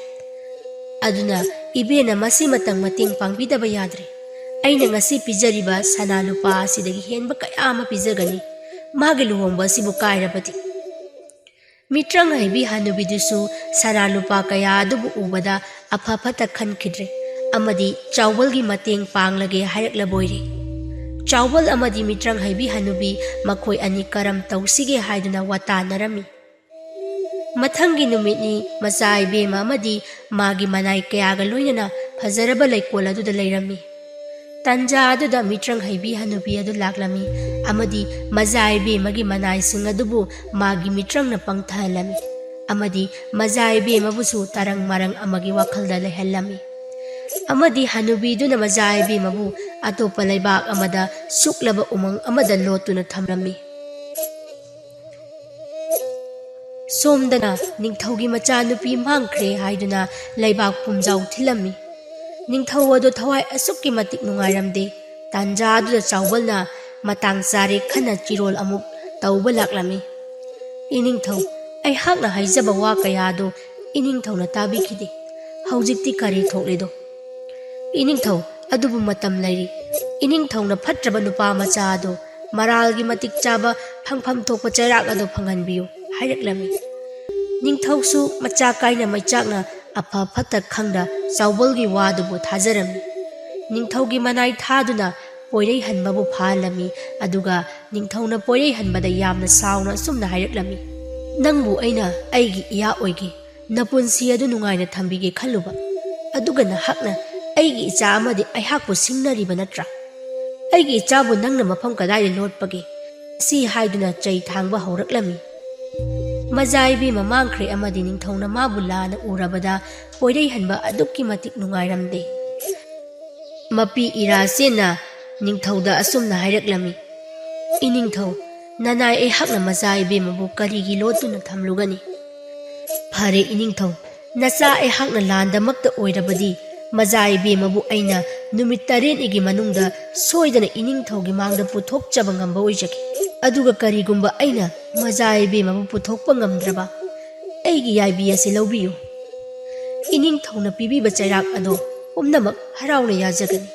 ꯑꯗꯨꯅ ꯏꯕꯦꯟꯅ ꯃꯁꯤꯃꯇꯪ ꯃꯇꯦꯡ ꯄꯥꯡꯕꯤꯗꯕ ꯌꯥꯗ꯭ꯔꯦ꯫ ꯑꯩꯅ ꯉꯁꯤ ꯄꯤꯖꯔꯤꯕ ꯁꯅꯥ ꯂꯨꯄꯥ ꯑꯁꯤꯗꯒꯤ ꯍꯦꯟꯕ ꯀꯌꯥ ꯑꯃ ꯄꯤꯖꯒꯅꯤ, ꯃꯥꯒꯤ ꯂꯨꯍꯣꯡꯕ ꯑꯁꯤꯕꯨ ꯀꯥꯏꯔꯕꯗꯤ꯫" ꯃꯤꯇ꯭ꯔꯪ ꯍꯩꯕꯤ ꯍꯅꯨꯕꯤꯗꯨꯁꯨ ꯁꯅꯥ ꯂꯨꯄꯥ ꯀꯌꯥ ꯑꯗꯨꯕꯨ ꯎꯕꯗ ꯑꯐ ꯐꯠꯇ ꯈꯟꯈꯤꯗ꯭ꯔꯦ ꯑꯃꯗꯤ ꯆꯥꯎꯕꯜꯒꯤ ꯃꯇꯦꯡ ꯄꯥꯡꯂꯒꯦ ꯍꯥꯏꯔꯛꯂꯕꯣꯏꯔꯦ꯫ ꯆꯥꯎꯕꯜ ꯑꯃꯗꯤ ꯃꯤꯇ꯭ꯔꯪ ꯍꯩꯕꯤ ꯍꯅꯨꯕꯤ ꯃꯈꯣꯏ ꯑꯅꯤ ꯀꯔꯝ ꯇꯧꯁꯤꯒꯦ ꯍꯥꯏꯗꯨꯅ ꯋꯥ ꯇꯥꯅꯔꯝꯃꯤ꯫ ꯃꯊꯪꯒꯤ ꯅꯨꯃꯤꯠꯅꯤ꯫ ꯃꯆꯥ ꯏꯕꯦꯝꯃ ꯑꯃꯗꯤ ꯃꯥꯒꯤ ꯃꯅꯥꯏ ꯀꯌꯥꯒ ꯂꯣꯏꯅꯅ ꯐꯖꯔꯕ ꯂꯩꯀꯣꯜ ꯑꯗꯨꯗ ꯂꯩꯔꯝꯃꯤ꯫ ꯇꯟꯖꯥ ꯑꯗꯨꯗ ꯃꯤꯇ꯭ꯔꯪ ꯍꯩꯕꯤ ꯍꯅꯨꯕꯤ ꯑꯗꯨ ꯂꯥꯛꯂꯝꯃꯤ ꯑꯃꯗꯤ ꯃꯆꯥ ꯏꯕꯦꯝꯃꯒꯤ ꯃꯅꯥꯏꯁꯤꯡ ꯑꯗꯨꯕꯨ ꯃꯥꯒꯤ ꯃꯤꯇ꯭ꯔꯪꯅ ꯄꯪꯊꯍꯜꯂꯝꯃꯤ ꯑꯃꯗꯤ ꯃꯆꯥ ꯏꯕꯦꯝꯃꯕꯨꯁꯨ ꯇꯔꯪ ꯃꯔꯪ ꯑꯃꯒꯤ ꯋꯥꯈꯜꯗ ꯂꯩꯍꯜꯂꯝꯃꯤ꯫ ꯑꯃꯗꯤ ꯍꯅꯨꯕꯤꯗꯨꯅ ꯃꯆꯥ ꯏꯕꯦꯝꯃꯕꯨ ꯑꯇꯣꯞꯄ ꯂꯩꯕꯥꯛ ꯑꯃꯗ ꯁꯨꯛꯂꯕ ꯎꯃꯪ ꯑꯃꯗ ꯂꯣꯠꯇꯨꯅ ꯊꯝꯂꯝꯃꯤ꯫ ꯁꯣꯝꯗꯅ ꯅꯤꯡꯊꯧꯒꯤ ꯃꯆꯥꯅꯨꯄꯤ ꯃꯥꯡꯈ꯭ꯔꯦ ꯍꯥꯏꯗꯨꯅ ꯂꯩꯕꯥꯛ ꯄꯨꯝꯖꯥꯎ ꯊꯤꯜꯂꯝꯃꯤ꯫ ꯅꯤꯡꯊꯧ ꯑꯗꯨ ꯊꯋꯥꯏ ꯑꯁꯨꯛꯀꯤ ꯃꯇꯤꯛ ꯅꯨꯡꯉꯥꯏꯔꯝꯗꯦ꯫ ꯇꯥꯟꯖꯥ ꯑꯗꯨꯗ ꯆꯥꯎꯕꯜꯅ ꯃꯇꯥꯡ ꯆꯥꯔꯦ ꯈꯟꯅ ꯆꯤꯔꯣꯜ ꯑꯃꯨꯛ ꯇꯧꯕ ꯂꯥꯛꯂꯝꯃꯤ꯫ "ꯏꯅꯤꯡꯊꯧ, ꯑꯩꯍꯥꯛꯅ ꯍꯥꯏꯖꯕ ꯋꯥ ꯀꯌꯥ ꯑꯗꯨ ꯏꯅꯤꯡꯊꯧꯅ ꯇꯥꯕꯤꯈꯤꯗꯦ꯫ ꯍꯧꯖꯤꯛꯇꯤ ꯀꯔꯤ ꯊꯣꯛꯂꯤꯗꯣ?" "ꯏꯅꯤꯡꯊꯧ, ꯑꯗꯨꯕꯨ ꯃꯇꯝ ꯂꯩꯔꯤ꯫ ꯏꯅꯤꯡꯊꯧꯅ ꯐꯠꯇ꯭ꯔꯕ ꯅꯨꯄꯥ ꯃꯆꯥ ꯑꯗꯨ ꯃꯔꯥꯜꯒꯤ ꯃꯇꯤꯛ ꯆꯥꯕ ꯐꯪꯐꯝ ꯊꯣꯛꯄ ꯆꯩꯔꯥꯛ ꯑꯗꯨ ꯐꯪꯍꯟꯕꯤꯌꯨ" ꯍꯥꯏꯔꯛꯂꯝꯃꯤ꯫ ꯅꯤꯡꯊꯧꯁꯨ ꯃꯆꯥ ꯀꯥꯏꯅ ꯃꯩꯆꯥꯛꯅ ꯑꯐ ꯐꯠꯇ ꯈꯪꯗ ꯆꯥꯎꯕꯜꯒꯤ ꯋꯥꯗꯨꯕꯨ ꯊꯥꯖꯔꯝꯃꯤ꯫ ꯅꯤꯡꯊꯧꯒꯤ ꯃꯅꯥꯏ ꯊꯥꯗꯨꯅ ꯄꯣꯏꯔꯩꯍꯟꯕꯕꯨ ꯐꯥꯍꯜꯂꯝꯃꯤ꯫ ꯑꯗꯨꯒ ꯅꯤꯡꯊꯧꯅ ꯄꯣꯏꯔꯩꯍꯟꯕꯗ ꯌꯥꯝꯅ ꯁꯥꯎꯅ ꯑꯁꯨꯝꯅ ꯍꯥꯏꯔꯛꯂꯝꯃꯤ, "ꯅꯪꯕꯨ ꯑꯩꯅ ꯑꯩꯒꯤ ꯏꯌꯥ ꯑꯣꯏꯒꯦ, ꯅꯄꯨꯟꯁꯤ ꯑꯗꯨ ꯅꯨꯡꯉꯥꯏꯅ ꯊꯝꯕꯤꯒꯦ ꯈꯜꯂꯨꯕ, ꯑꯗꯨꯒ ꯅꯍꯥꯛꯅ ꯑꯩꯒꯤ ꯏꯆꯥ ꯑꯃꯗꯤ ꯑꯩꯍꯥꯛꯄꯨ ꯁꯤꯡꯅꯔꯤꯕ ꯅꯠꯇ꯭ꯔꯥ? ꯑꯩꯒꯤ ꯏꯆꯥꯕꯨ ꯅꯪꯅ ꯃꯐꯝ ꯀꯗꯥꯏꯗ ꯂꯣꯠꯄꯒꯦ?" ꯁꯤ ꯍꯥꯏꯗꯨꯅ ꯆꯩ ꯊꯥꯡꯕ ꯍꯧꯔꯛꯂꯝꯃꯤ꯫ ꯃꯖꯥ ꯏꯕꯦꯝꯃ ꯃꯥꯡꯈ꯭ꯔꯦ ꯑꯃꯗꯤ ꯅꯤꯡꯊꯧꯅ ꯃꯥꯕꯨ ꯂꯥꯟꯅ ꯎꯔꯕꯗ ꯄꯣꯏꯔꯩꯍꯟꯕ ꯑꯗꯨꯛꯀꯤ ꯃꯇꯤꯛ ꯅꯨꯡꯉꯥꯏꯔꯝꯗꯦ꯫ ꯃꯄꯤ ꯏꯔꯥꯆꯦꯟꯅ ꯅꯤꯡꯊꯧꯗ ꯑꯁꯨꯝꯅ ꯍꯥꯏꯔꯛꯂꯝꯃꯤ, "ꯏꯅꯤꯡꯊꯧ, ꯅꯅꯥꯏ ꯑꯩꯍꯥꯛꯅ ꯃꯆꯥ ꯏꯕꯦꯝꯃꯕꯨ ꯀꯔꯤꯒꯤ ꯂꯣꯠꯇꯨꯅ ꯊꯝꯂꯨꯒꯅꯤ? ꯐꯔꯦ ꯏꯅꯤꯡꯊꯧ, ꯅꯆꯥ ꯑꯩꯍꯥꯛꯅ ꯂꯥꯟꯗꯃꯛꯇ ꯑꯣꯏꯔꯕꯗꯤ ꯃꯆꯥ ꯏꯕꯦꯝꯃꯕꯨ ꯑꯩꯅ ꯅꯨꯃꯤꯠ ꯇꯔꯦꯠꯅꯤꯒꯤ ꯃꯅꯨꯡꯗ ꯁꯣꯏꯗꯅ ꯏꯅꯤꯡꯊꯧꯒꯤ ꯃꯥꯡꯗ ꯄꯨꯊꯣꯛꯆꯕ ꯉꯝꯕ ꯑꯣꯏꯖꯒꯦ꯫ ꯑꯗꯨꯒ ꯀꯔꯤꯒꯨꯝꯕ ꯑꯩꯅ ꯃꯆꯥ ꯏꯕꯦꯝꯃꯕꯨ ꯄꯨꯊꯣꯛꯄ ꯉꯝꯗ꯭ꯔꯕ, ꯑꯩꯒꯤ ꯌꯥꯏꯕꯤ ꯑꯁꯤ ꯂꯧꯕꯤꯌꯨ꯫ ꯏꯅꯤꯡꯊꯧꯅ ꯄꯤꯕꯤꯕ ꯆꯩꯔꯥꯛ ꯑꯗꯣ ꯄꯨꯝꯅꯃꯛ ꯍꯔꯥꯎꯅ ꯌꯥꯖꯒꯅꯤ꯫"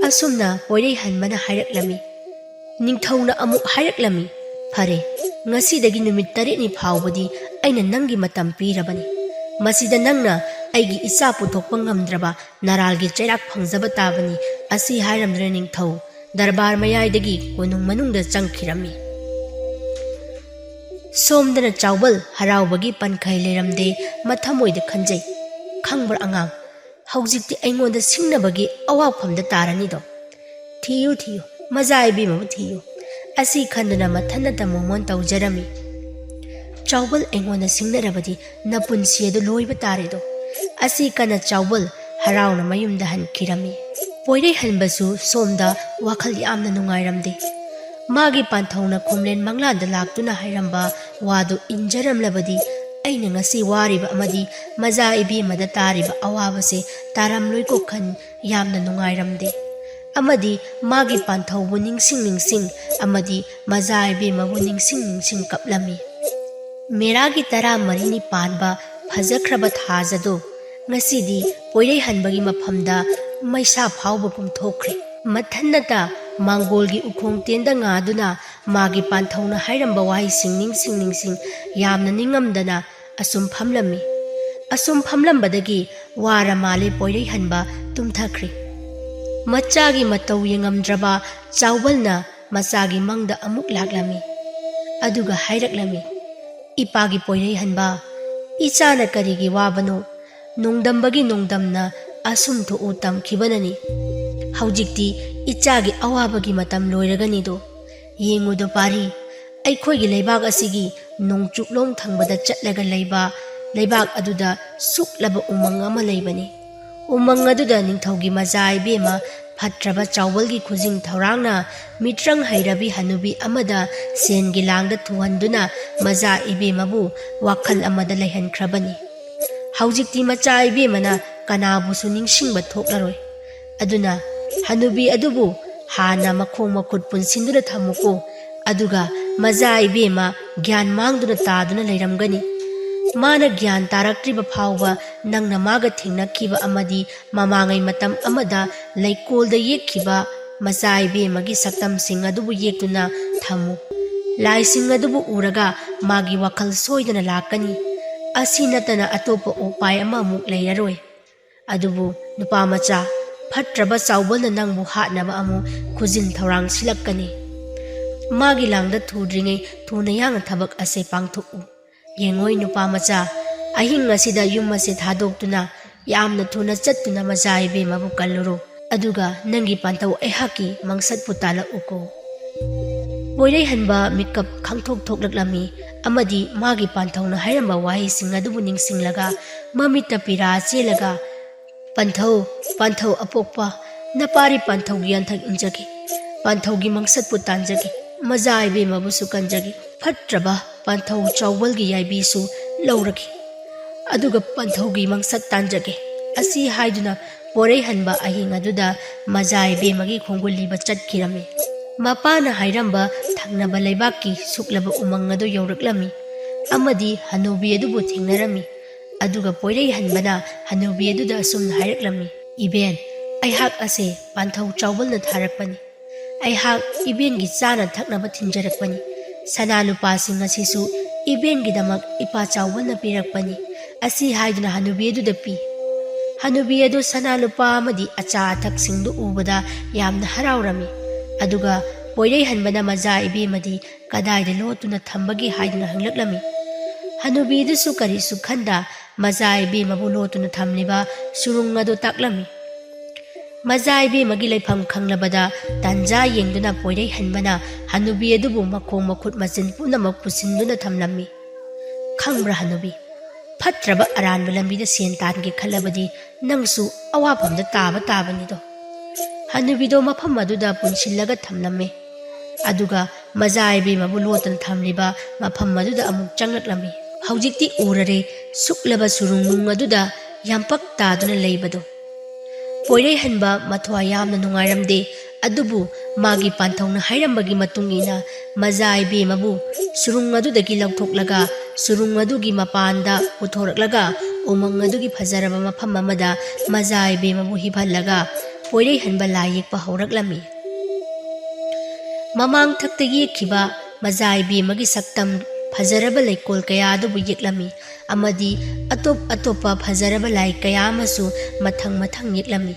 ꯑꯁꯨꯝꯅ ꯄꯣꯏꯔꯩꯍꯟꯕꯅ ꯍꯥꯏꯔꯛꯂꯝꯃꯤ꯫ ꯅꯤꯡꯊꯧꯅ ꯑꯃꯨꯛ ꯍꯥꯏꯔꯛꯂꯝꯃꯤ, "ꯐꯔꯦ, ꯉꯁꯤꯗꯒꯤ ꯅꯨꯃꯤꯠ ꯇꯔꯦꯠꯅꯤ ꯐꯥꯎꯕꯗꯤ ꯑꯩꯅ ꯅꯪꯒꯤ ꯃꯇꯝ ꯄꯤꯔꯕꯅꯤ꯫ ꯃꯁꯤꯗ ꯅꯪꯅ ꯑꯩꯒꯤ ꯏꯆꯥ ꯄꯨꯊꯣꯛꯄ ꯉꯝꯗ꯭ꯔꯕ ꯅꯔꯥꯜꯒꯤ ꯆꯩꯔꯥꯛ ꯐꯪꯖꯕ ꯇꯥꯕꯅꯤ꯫" ꯑꯁꯤ ꯍꯥꯏꯔꯝꯗꯨꯅ ꯅꯤꯡꯊꯧ ꯗꯔꯕꯥꯔ ꯃꯌꯥꯏꯗꯒꯤ ꯀꯣꯅꯨꯡ ꯃꯅꯨꯡꯗ ꯆꯪꯈꯤꯔꯝꯃꯤ꯫ ꯁꯣꯝꯗꯅ ꯆꯥꯎꯕꯜ ꯍꯔꯥꯎꯕꯒꯤ ꯄꯟꯈꯩ ꯂꯩꯔꯝꯗꯦ꯫ ꯃꯊꯃꯣꯏꯗ ꯈꯟꯖꯩ, "ꯈꯪꯕ꯭ꯔꯥ ꯑꯉꯥꯡ, ꯍꯧꯖꯤꯛꯇꯤ ꯑꯩꯉꯣꯟꯗ ꯁꯤꯡꯅꯕꯒꯤ ꯑꯋꯥꯐꯝꯗ ꯇꯥꯔꯅꯤꯗꯣ꯫ ꯊꯤꯌꯨ, ꯊꯤꯌꯨ, ꯃꯖꯥ ꯏꯕꯦꯝꯃꯕꯨ ꯊꯤꯌꯨ꯫" ꯑꯁꯤ ꯈꯟꯗꯨꯅ ꯃꯊꯟꯅꯇ ꯃꯣꯃꯣꯟ ꯇꯧꯖꯔꯝꯃꯤ꯫ "ꯆꯥꯎꯕꯜ ꯑꯩꯉꯣꯟꯗ ꯁꯤꯡꯅꯔꯕꯗꯤ ꯅꯄꯨꯟꯁꯤ ꯑꯗꯨ ꯂꯣꯏꯕ ꯇꯥꯔꯦꯗꯣ꯫" ꯑꯁꯤ ꯀꯟꯅ ꯆꯥꯎꯕꯜ ꯍꯔꯥꯎꯅ ꯃꯌꯨꯝꯗ ꯍꯟꯈꯤꯔꯝꯃꯤ꯫ ꯄꯣꯏꯔꯩꯍꯟꯕꯁꯨ ꯁꯣꯝꯗ ꯋꯥꯈꯜ ꯌꯥꯝꯅ ꯅꯨꯡꯉꯥꯏꯔꯝꯗꯦ꯫ ꯃꯥꯒꯤ ꯄꯥꯟꯊꯧꯅ ꯈꯣꯝꯂꯦꯟ ꯃꯪꯂꯥꯟꯗ ꯂꯥꯛꯇꯨꯅ ꯍꯥꯏꯔꯝꯕ ꯋꯥꯗꯨ ꯏꯟꯖꯔꯝꯂꯕꯗꯤ ꯑꯩꯅ ꯉꯁꯤ ꯋꯥꯔꯤꯕ ꯑꯃꯗꯤ ꯃꯖꯥ ꯏꯕꯦꯝꯃꯗ ꯇꯥꯔꯤꯕ ꯑꯋꯥꯕꯁꯦ ꯇꯥꯔꯝꯂꯣꯏꯀꯣ ꯈꯟ ꯌꯥꯝꯅ ꯅꯨꯡꯉꯥꯏꯔꯝꯗꯦ꯫ ꯑꯃꯗꯤ ꯃꯥꯒꯤ ꯄꯥꯟꯊꯧꯕꯨ ꯅꯤꯡꯁꯤꯡ ꯅꯤꯡꯁꯤꯡ ꯑꯃꯗꯤ ꯃꯖꯥ ꯏꯕꯦꯝꯃꯕꯨ ꯅꯤꯡꯁꯤꯡ ꯅꯤꯡꯁꯤꯡ ꯀꯞꯂꯝꯃꯤ꯫ ꯃꯦꯔꯥꯒꯤ ꯇꯔꯥꯃꯔꯤꯅꯤ ꯄꯥꯟꯕ ꯐꯖꯈ꯭ꯔꯕ ꯊꯥꯖꯗꯨ ꯉꯁꯤꯗꯤ ꯄꯣꯏꯔꯩꯍꯟꯕꯒꯤ ꯃꯐꯝꯗ ꯃꯩꯁꯥ ꯐꯥꯎꯕꯒꯨꯝ ꯊꯣꯛꯈ꯭ꯔꯦ꯫ ꯃꯊꯟꯅꯇ ꯃꯥꯡꯒꯣꯜꯒꯤ ꯎꯈꯣꯡ ꯇꯦꯟꯗ ꯉꯥꯗꯨꯅ ꯃꯥꯒꯤ ꯄꯥꯟꯊꯧꯅ ꯍꯥꯏꯔꯝꯕ ꯋꯥꯍꯩꯁꯤꯡ ꯅꯤꯡꯁꯤꯡ ꯅꯤꯡꯁꯤꯡ ꯌꯥꯝꯅ ꯅꯤꯡꯉꯝꯗꯅ ꯑꯁꯨꯝ ꯐꯝꯂꯝꯃꯤ꯫ ꯑꯁꯨꯝ ꯐꯝꯂꯝꯕꯗꯒꯤ ꯋꯥꯔ ꯃꯥꯜꯂꯦ ꯄꯣꯏꯔꯩꯍꯟꯕ ꯇꯨꯝꯊꯈ꯭ꯔꯦ꯫ ꯃꯆꯥꯒꯤ ꯃꯇꯧ ꯌꯦꯡꯉꯝꯗ꯭ꯔꯕ ꯆꯥꯎꯕꯜꯅ ꯃꯆꯥꯒꯤ ꯃꯪꯗ ꯑꯃꯨꯛ ꯂꯥꯛꯂꯝꯃꯤ꯫ ꯑꯗꯨꯒ ꯍꯥꯏꯔꯛꯂꯝꯃꯤ, "ꯏꯄꯥꯒꯤ ꯄꯣꯏꯔꯩꯍꯟꯕ, ꯏꯆꯥꯅ ꯀꯔꯤꯒꯤ ꯋꯥꯕꯅꯣ? ꯅꯣꯡꯗꯝꯕꯒꯤ ꯅꯣꯡꯗꯝꯅ ꯑꯁꯨꯝ ꯊꯣꯛꯎ ꯇꯝꯈꯤꯕꯅꯅꯤ꯫ ꯍꯧꯖꯤꯛꯇꯤ ꯏꯆꯥꯒꯤ ꯑꯋꯥꯕꯒꯤ ꯃꯇꯝ ꯂꯣꯏꯔꯒꯅꯤꯗꯣ꯫ ꯌꯦꯡꯉꯨꯗꯣ ꯄꯥꯔꯤ, ꯑꯩꯈꯣꯏꯒꯤ ꯂꯩꯕꯥꯛ ꯑꯁꯤꯒꯤ ꯅꯣꯡꯆꯨꯞꯂꯣꯝ ꯊꯪꯕꯗ ꯆꯠꯂꯒ ꯂꯩꯕ ꯂꯩꯕꯥꯛ ꯑꯗꯨꯗ ꯁꯨꯛꯂꯕ ꯎꯃꯪ ꯑꯃ ꯂꯩꯕꯅꯤ꯫ ꯎꯃꯪ ꯑꯗꯨꯗ ꯅꯤꯡꯊꯧꯒꯤ ꯃꯆꯥ ꯏꯕꯦꯝꯃ ꯐꯠꯇ꯭ꯔꯕ ꯆꯥꯎꯕꯜꯒꯤ ꯈꯨꯖꯤꯡ ꯊꯧꯔꯥꯡꯅ ꯃꯤꯇ꯭ꯔꯪ ꯍꯩꯔꯕꯤ ꯍꯅꯨꯕꯤ ꯑꯃꯗ ꯁꯦꯟꯒꯤ ꯂꯥꯡꯗ ꯊꯨꯍꯟꯗꯨꯅ ꯃꯆꯥ ꯏꯕꯦꯝꯃꯕꯨ ꯋꯥꯈꯜ ꯑꯃꯗ ꯂꯩꯍꯟꯈ꯭ꯔꯕꯅꯤ꯫ ꯍꯧꯖꯤꯛꯇꯤ ꯃꯆꯥ ꯏꯕꯦꯝꯃꯅ ꯀꯅꯥꯕꯨꯁꯨ ꯅꯤꯡꯁꯤꯡꯕ ꯊꯣꯛꯂꯔꯣꯏ꯫ ꯑꯗꯨꯅ ꯍꯅꯨꯕꯤ ꯑꯗꯨꯕꯨ ꯍꯥꯟꯅ ꯃꯈꯣꯡ ꯃꯈꯨꯠ ꯄꯨꯟꯁꯤꯟꯗꯨꯅ ꯊꯝꯃꯨꯀꯣ꯫ ꯑꯗꯨꯒ ꯃꯆꯥ ꯏꯕꯦꯝꯃ ꯒ꯭ꯌꯥꯟ ꯃꯥꯡꯗꯨꯅ ꯇꯥꯗꯨꯅ ꯂꯩꯔꯝꯒꯅꯤ꯫ ꯃꯥꯅ ꯒ꯭ꯌꯥꯟ ꯇꯥꯔꯛꯇ꯭ꯔꯤꯕ ꯐꯥꯎꯕ ꯅꯪꯅ ꯃꯥꯒ ꯊꯦꯡꯅꯈꯤꯕ ꯑꯃꯗꯤ ꯃꯃꯥꯡꯉꯩ ꯃꯇꯝ ꯑꯃꯗ ꯂꯩꯀꯣꯜꯗ ꯌꯦꯛꯈꯤꯕ ꯃꯆꯥ ꯏꯕꯦꯝꯃꯒꯤ ꯁꯛꯇꯝꯁꯤꯡ ꯑꯗꯨꯕꯨ ꯌꯦꯛꯇꯨꯅ ꯊꯝꯃꯨ꯫ ꯂꯥꯏꯁꯤꯡ ꯑꯗꯨꯕꯨ ꯎꯔꯒ ꯃꯥꯒꯤ ꯋꯥꯈꯜ ꯁꯣꯏꯗꯅ ꯂꯥꯛꯀꯅꯤ꯫ ꯑꯁꯤ ꯅꯠꯇꯅ ꯑꯇꯣꯞꯄ ꯎꯄꯥꯏ ꯑꯃꯃꯨꯛ ꯂꯩꯔꯔꯣꯏ꯫ ꯑꯗꯨꯕꯨ ꯅꯨꯄꯥ ꯃꯆꯥ, ꯐꯠꯇ꯭ꯔꯕ ꯆꯥꯎꯕꯜꯅ ꯅꯪꯕꯨ ꯍꯥꯠꯅꯕ ꯑꯃꯨꯛ ꯈꯨꯖꯤꯟ ꯊꯧꯔꯥꯡ ꯁꯤꯜꯂꯛꯀꯅꯤ꯫ ꯃꯥꯒꯤ ꯂꯥꯡꯗ ꯊꯨꯗ꯭ꯔꯤꯉꯩ ꯊꯨꯅ ꯌꯥꯡꯅ ꯊꯕꯛ ꯑꯁꯦ ꯄꯥꯡꯊꯣꯛꯎ꯫ ꯌꯦꯡꯉꯣꯏ ꯅꯨꯄꯥ ꯃꯆꯥ, ꯑꯍꯤꯡ ꯑꯁꯤꯗ ꯌꯨꯝ ꯑꯁꯦ ꯊꯥꯗꯣꯛꯇꯨꯅ ꯌꯥꯝꯅ ꯊꯨꯅ ꯆꯠꯇꯨꯅ ꯃꯆꯥ ꯏꯕꯦꯝꯃꯕꯨ ꯀꯜꯂꯨꯔꯣ꯫ ꯑꯗꯨꯒ ꯅꯪꯒꯤ ꯄꯥꯟꯊꯧ ꯑꯩꯍꯥꯛꯀꯤ ꯃꯪꯁꯠꯄꯨ ꯇꯥꯜꯂꯛꯎꯀꯣ꯫" ꯄꯣꯏꯔꯩꯍꯟꯕ ꯃꯤꯀꯞ ꯈꯪꯊꯣꯛ ꯊꯣꯛꯂꯛꯂꯝꯃꯤ ꯑꯃꯗꯤ ꯃꯥꯒꯤ ꯄꯥꯟꯊꯧꯅ ꯍꯥꯏꯔꯝꯕ ꯋꯥꯍꯩꯁꯤꯡ ꯑꯗꯨꯕꯨ ꯅꯤꯡꯁꯤꯡꯂꯒ ꯃꯃꯤꯠꯇ ꯄꯤꯔꯥ ꯆꯦꯜꯂꯒ, "ꯄꯥꯟꯊꯧ, ꯄꯥꯟꯊꯧ ꯑꯄꯣꯛꯄ, ꯅꯄꯥꯔꯤ ꯄꯥꯟꯊꯧꯒꯤ ꯌꯥꯟꯊꯛ ꯏꯟꯖꯒꯦ, ꯄꯥꯟꯊꯧꯒꯤ ꯃꯪꯁꯠꯄꯨ ꯇꯥꯟꯖꯒꯦ, ꯃꯆꯥ ꯏꯕꯦꯝꯃꯕꯨꯁꯨ ꯀꯟꯖꯒꯦ, ꯐꯠꯇ꯭ꯔꯕ ꯄꯥꯟꯊꯧ ꯆꯥꯎꯕꯜꯒꯤ ꯌꯥꯏꯕꯤꯁꯨ ꯂꯧꯔꯒꯦ, ꯑꯗꯨꯒ ꯄꯥꯟꯊꯧꯒꯤ ꯃꯪꯁꯠ ꯇꯥꯟꯖꯒꯦ" ꯑꯁꯤ ꯍꯥꯏꯗꯨꯅ ꯄꯣꯔꯩꯍꯟꯕ ꯑꯍꯤꯡ ꯑꯗꯨꯗ ꯃꯆꯥ ꯏꯕꯦꯝꯃꯒꯤ ꯈꯣꯡꯒꯨꯜ ꯂꯤꯕ ꯆꯠꯈꯤꯔꯝꯃꯤ꯫ ꯃꯄꯥꯅ ꯍꯥꯏꯔꯝꯕ ꯊꯪꯅꯕ ꯂꯩꯕꯥꯛꯀꯤ ꯁꯨꯛꯂꯕ ꯎꯃꯪ ꯑꯗꯨ ꯌꯧꯔꯛꯂꯝꯃꯤ ꯑꯃꯗꯤ ꯍꯅꯨꯕꯤ ꯑꯗꯨꯕꯨ ꯊꯦꯡꯅꯔꯝꯃꯤ꯫ ꯑꯗꯨꯒ ꯄꯣꯏꯔꯩꯍꯟꯕꯅ ꯍꯅꯨꯕꯤ ꯑꯗꯨꯗ ꯑꯁꯨꯝꯅ ꯍꯥꯏꯔꯛꯂꯝꯃꯤ, "ꯏꯕꯦꯟ, ꯑꯩꯍꯥꯛ ꯑꯁꯦ ꯄꯥꯟꯊꯧ ꯆꯥꯎꯕꯜꯅ ꯊꯥꯔꯛꯄꯅꯤ꯫ ꯑꯩꯍꯥꯛ ꯏꯕꯦꯟꯒꯤ ꯆꯥꯅ ꯊꯛꯅꯕ ꯊꯤꯟꯖꯔꯛꯄꯅꯤ꯫ ꯁꯅꯥ ꯂꯨꯄꯥꯁꯤꯡ ꯑꯁꯤꯁꯨ ꯏꯕꯦꯟꯒꯤꯗꯃꯛ ꯏꯄꯥ ꯆꯥꯎꯕꯜꯅ ꯄꯤꯔꯛꯄꯅꯤ" ꯑꯁꯤ ꯍꯥꯏꯗꯨꯅ ꯍꯅꯨꯕꯤ ꯑꯗꯨꯗ ꯄꯤ꯫ ꯍꯅꯨꯕꯤ ꯑꯗꯨ ꯁꯅꯥ ꯂꯨꯄꯥ ꯑꯃꯗꯤ ꯑꯆꯥ ꯑꯊꯛꯁꯤꯡꯗꯨ ꯎꯕꯗ ꯌꯥꯝꯅ ꯍꯔꯥꯎꯔꯝꯃꯤ꯫ ꯑꯗꯨꯒ ꯄꯣꯏꯔꯩꯍꯟꯕꯅ ꯃꯖꯥ ꯏꯕꯦꯝꯃꯗꯤ ꯀꯗꯥꯏꯗ ꯂꯣꯠꯇꯨꯅ ꯊꯝꯕꯒꯦ ꯍꯥꯏꯗꯨꯅ ꯍꯪꯂꯛꯂꯝꯃꯤ꯫ ꯍꯅꯨꯕꯤꯗꯨꯁꯨ ꯀꯔꯤꯁꯨ ꯈꯟꯗ ꯃꯖꯥ ꯏꯕꯦꯝꯃꯕꯨ ꯂꯣꯠꯇꯨꯅ ꯊꯝꯂꯤꯕ ꯁꯨꯔꯨꯡ ꯑꯗꯨ ꯇꯥꯛꯂꯝꯃꯤ꯫ ꯃꯖꯥ ꯏꯕꯦꯝꯃꯒꯤ ꯂꯩꯐꯝ ꯈꯪꯂꯕꯗ ꯇꯥꯟꯖꯥ ꯌꯦꯡꯗꯨꯅ ꯄꯣꯏꯔꯩꯍꯟꯕꯅ ꯍꯅꯨꯕꯤ ꯑꯗꯨꯕꯨ ꯃꯈꯣꯡ ꯃꯈꯨꯠ ꯃꯆꯤꯟ ꯄꯨꯝꯅꯃꯛ ꯄꯨꯁꯤꯟꯗꯨꯅ ꯊꯝꯂꯝꯃꯤ꯫ "ꯈꯪꯕ꯭ꯔꯥ ꯍꯅꯨꯕꯤ, ꯐꯠꯇ꯭ꯔꯕ ꯑꯔꯥꯟꯕ ꯂꯝꯕꯤꯗ ꯁꯦꯟ ꯇꯥꯟꯒꯦ ꯈꯜꯂꯕꯗꯤ ꯅꯪꯁꯨ ꯑꯋꯥꯐꯝꯗ ꯇꯥꯕ ꯇꯥꯕꯅꯤꯗꯣ"꯫ ꯍꯅꯨꯕꯤꯗꯣ ꯃꯐꯝ ꯑꯗꯨꯗ ꯄꯨꯟꯁꯤꯜꯂꯒ ꯊꯝꯂꯝꯃꯤ꯫ ꯑꯗꯨꯒ ꯃꯖꯥ ꯏꯕꯦꯝꯃꯕꯨ ꯂꯣꯠꯇꯨꯅ ꯊꯝꯂꯤꯕ ꯃꯐꯝ ꯑꯗꯨꯗ ꯑꯃꯨꯛ ꯆꯪꯂꯛꯂꯝꯃꯤ꯫ ꯍꯧꯖꯤꯛꯇꯤ ꯎꯔꯔꯦ, ꯁꯨꯛꯂꯕ ꯁꯨꯔꯨꯡꯅꯨꯡ ꯑꯗꯨꯗ ꯌꯥꯝꯄꯛ ꯇꯥꯗꯨꯅ ꯂꯩꯕꯗꯣ꯫ ꯄꯣꯏꯔꯩꯍꯟꯕ ꯃꯊ꯭ꯋꯥꯏ ꯌꯥꯝꯅ ꯅꯨꯡꯉꯥꯏꯔꯝꯗꯦ, ꯑꯗꯨꯕꯨ ꯃꯥꯒꯤ ꯄꯥꯟꯊꯧꯅ ꯍꯥꯏꯔꯝꯕꯒꯤ ꯃꯇꯨꯡ ꯏꯟꯅ ꯃꯖꯥ ꯏꯕꯦꯝꯃꯕꯨ ꯁꯨꯔꯨꯡ ꯑꯗꯨꯗꯒꯤ ꯂꯧꯊꯣꯛꯂꯒ ꯁꯨꯔꯨꯡ ꯑꯗꯨꯒꯤ ꯃꯄꯥꯟꯗ ꯄꯨꯊꯣꯔꯛꯂꯒ ꯎꯃꯪ ꯑꯗꯨꯒꯤ ꯐꯖꯔꯕ ꯃꯐꯝ ꯑꯃꯗ ꯃꯖꯥ ꯏꯕꯦꯝꯃꯕꯨ ꯍꯤꯞꯍꯜꯂꯒ ꯄꯣꯏꯔꯩꯍꯟꯕ ꯂꯥꯏ ꯌꯦꯛꯄ ꯍꯧꯔꯛꯂꯝꯃꯤ꯫ ꯃꯃꯥꯡ ꯊꯛꯇ ꯌꯦꯛꯈꯤꯕ ꯃꯖꯥ ꯏꯕꯦꯝꯃꯒꯤ ꯁꯛꯇꯝ ꯐꯖꯔꯕ ꯂꯩꯀꯣꯜ ꯀꯌꯥ ꯑꯗꯨꯕꯨ ꯌꯦꯛꯂꯝꯃꯤ ꯑꯃꯗꯤ ꯑꯇꯣꯞ ꯑꯇꯣꯞꯄ ꯐꯖꯔꯕ ꯂꯥꯏ ꯀꯌꯥ ꯑꯃꯁꯨ ꯃꯊꯪ ꯃꯊꯪ ꯌꯦꯛꯂꯝꯃꯤ꯫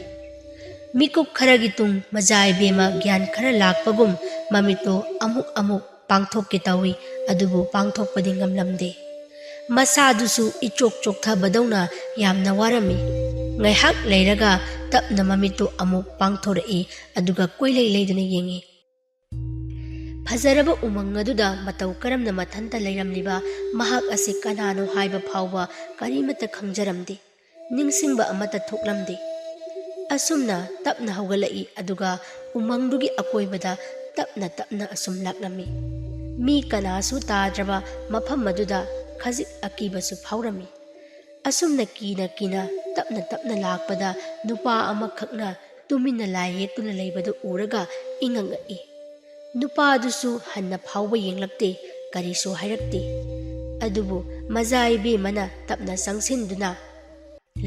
ꯃꯤꯀꯨꯞ ꯈꯔꯒꯤ ꯇꯨꯡ ꯃꯖꯥ ꯏꯕꯦꯝꯃ ꯒ꯭ꯌꯥꯟ ꯈꯔ ꯂꯥꯛꯄꯒꯨꯝ ꯃꯃꯤꯠꯇꯨ ꯑꯃꯨꯛ ꯑꯃꯨꯛ ꯄꯥꯡꯊꯣꯛꯀꯦ ꯇꯧꯏ, ꯑꯗꯨꯕꯨ ꯄꯥꯡꯊꯣꯛꯄꯗꯤ ꯉꯝꯂꯝꯗꯦ꯫ ꯃꯁꯥꯗꯨꯁꯨ ꯏꯆꯣꯛ ꯆꯣꯛꯊꯕꯗꯧꯅ ꯌꯥꯝꯅ ꯋꯥꯔꯝꯃꯤ꯫ ꯉꯥꯏꯍꯥꯛ ꯂꯩꯔꯒ ꯇꯞꯅ ꯃꯃꯤꯠꯇꯨ ꯑꯃꯨꯛ ꯄꯥꯡꯊꯣꯔꯛꯏ, ꯑꯗꯨꯒ ꯀꯣꯏꯂꯩ ꯂꯩꯗꯨꯅ ꯌꯦꯡꯏ꯫ ꯐꯖꯔꯕ ꯎꯃꯪ ꯑꯗꯨꯗ ꯃꯇꯧ ꯀꯔꯝꯅ ꯃꯊꯟꯇ ꯂꯩꯔꯝꯂꯤꯕ ꯃꯍꯥꯛ ꯑꯁꯤ ꯀꯅꯥꯅꯣ ꯍꯥꯏꯕ ꯐꯥꯎꯕ ꯀꯔꯤꯃꯠꯇ ꯈꯪꯖꯔꯝꯗꯦ꯫ ꯅꯤꯡꯁꯤꯡꯕ ꯑꯃꯠꯇ ꯊꯣꯛꯂꯝꯗꯦ꯫ ꯑꯁꯨꯝꯅ ꯇꯞꯅ ꯍꯧꯒꯠꯂꯛꯏ, ꯑꯗꯨꯒ ꯎꯃꯪꯗꯨꯒꯤ ꯑꯀꯣꯏꯕꯗ ꯇꯞꯅ ꯇꯞꯅ ꯑꯁꯨꯝ ꯂꯥꯛꯂꯝꯃꯤ꯫ ꯃꯤ ꯀꯅꯥꯁꯨ ꯇꯥꯗ꯭ꯔꯕ ꯃꯐꯝ ꯑꯗꯨꯗ ꯈꯖꯤꯛ ꯑꯀꯤꯕꯁꯨ ꯐꯥꯎꯔꯝꯃꯤ꯫ ꯑꯁꯨꯝꯅ ꯀꯤꯅ ꯀꯤꯅ ꯇꯞꯅ ꯇꯞꯅ ꯂꯥꯛꯄꯗ ꯅꯨꯄꯥ ꯑꯃꯈꯛꯅ ꯇꯨꯃꯤꯟꯅ ꯂꯥꯏ ꯌꯦꯛꯇꯨꯅ ꯂꯩꯕꯗꯨ ꯎꯔꯒ ꯏꯉꯛ ꯉꯛꯏ꯫ ꯅꯨꯄꯥꯗꯨꯁꯨ ꯍꯟꯅ ꯐꯥꯎꯕ ꯌꯦꯡꯂꯛꯇꯦ, ꯀꯔꯤꯁꯨ ꯍꯥꯏꯔꯛꯇꯦ꯫ ꯑꯗꯨꯕꯨ ꯃꯖꯥ ꯏꯕꯦꯝꯃꯅ ꯇꯞꯅ ꯆꯪꯁꯤꯟꯗꯨꯅ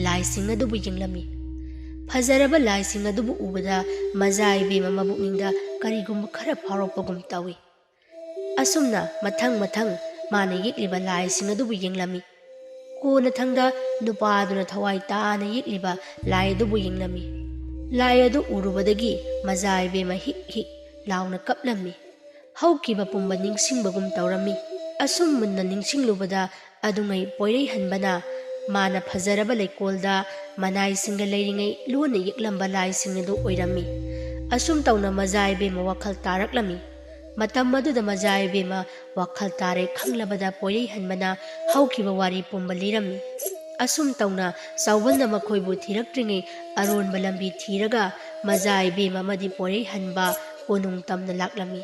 ꯂꯥꯏꯁꯤꯡ ꯑꯗꯨꯕꯨ ꯌꯦꯡꯂꯝꯃꯤ꯫ ꯐꯖꯔꯕ ꯂꯥꯏꯁꯤꯡ ꯑꯗꯨꯕꯨ ꯎꯕꯗ ꯃꯖꯥ ꯏꯕꯦꯝꯃ ꯃꯕꯨꯛꯅꯤꯡꯗ ꯀꯔꯤꯒꯨꯝꯕ ꯈꯔ ꯐꯥꯎꯔꯛꯄꯒꯨꯝ ꯇꯧꯏ꯫ ꯑꯁꯨꯝꯅ ꯃꯊꯪ ꯃꯊꯪ ꯃꯥꯅ ꯌꯦꯛꯂꯤꯕ ꯂꯥꯏꯁꯤꯡ ꯑꯗꯨꯕꯨ ꯌꯦꯡꯂꯝꯃꯤ꯫ ꯀꯣꯟꯅꯊꯪꯗ ꯅꯨꯄꯥꯗꯨꯅ ꯊꯋꯥꯏ ꯇꯥꯅ ꯌꯦꯛꯂꯤꯕ ꯂꯥꯏ ꯑꯗꯨꯕꯨ ꯌꯦꯡꯂꯝꯃꯤ꯫ ꯂꯥꯏ ꯑꯗꯨ ꯎꯔꯨꯕꯗꯒꯤ ꯃꯖꯥ ꯏꯕꯦꯝꯃ ꯍꯤꯛ ꯍꯤꯛ ꯂꯥꯎꯅ ꯀꯞꯂꯝꯃꯤ꯫ ꯍꯧꯈꯤꯕ ꯄꯨꯝꯕ ꯅꯤꯡꯁꯤꯡꯕꯒꯨꯝ ꯇꯧꯔꯝꯃꯤ꯫ ꯑꯁꯨꯝ ꯃꯨꯟꯅ ꯅꯤꯡꯁꯤꯡꯂꯨꯕꯗ ꯑꯗꯨꯉꯩ ꯄꯣꯏꯔꯩꯍꯟꯕꯅ ꯃꯥꯅ ꯐꯖꯔꯕ ꯂꯩꯀꯣꯜꯗ ꯃꯅꯥꯏꯁꯤꯡꯒ ꯂꯩꯔꯤꯉꯩ ꯂꯣꯟꯅ ꯌꯦꯛꯂꯝꯕ ꯂꯥꯏꯁꯤꯡ ꯑꯗꯨ ꯑꯣꯏꯔꯝꯃꯤ꯫ ꯑꯁꯨꯝ ꯇꯧꯅ ꯃꯖꯥ ꯏꯕꯦꯝꯃ ꯋꯥꯈꯜ ꯇꯥꯔꯛꯂꯝꯃꯤ꯫ ꯃꯇꯝ ꯑꯗꯨꯗ ꯃꯖꯥ ꯏꯕꯦꯝꯃ ꯋꯥꯈꯜ ꯇꯥꯔꯦ ꯈꯪꯂꯕꯗ ꯄꯣꯏꯔꯩꯍꯟꯕꯅ ꯍꯧꯈꯤꯕ ꯋꯥꯔꯤ ꯄꯨꯝꯕ ꯂꯤꯔꯝꯃꯤ꯫ ꯑꯁꯨꯝ ꯇꯧꯅ ꯆꯥꯎꯕꯜꯅ ꯃꯈꯣꯏꯕꯨ ꯊꯤꯔꯛꯇ꯭ꯔꯤꯉꯩ ꯑꯔꯣꯟꯕ ꯂꯝꯕꯤ ꯊꯤꯔꯒ ꯃꯖꯥ ꯏꯕꯦꯝꯃ ꯑꯃꯗꯤ ꯄꯣꯏꯔꯩꯍꯟꯕ ꯀꯣꯅꯨꯡ ꯇꯝꯅ ꯂꯥꯛꯂꯝꯃꯤ꯫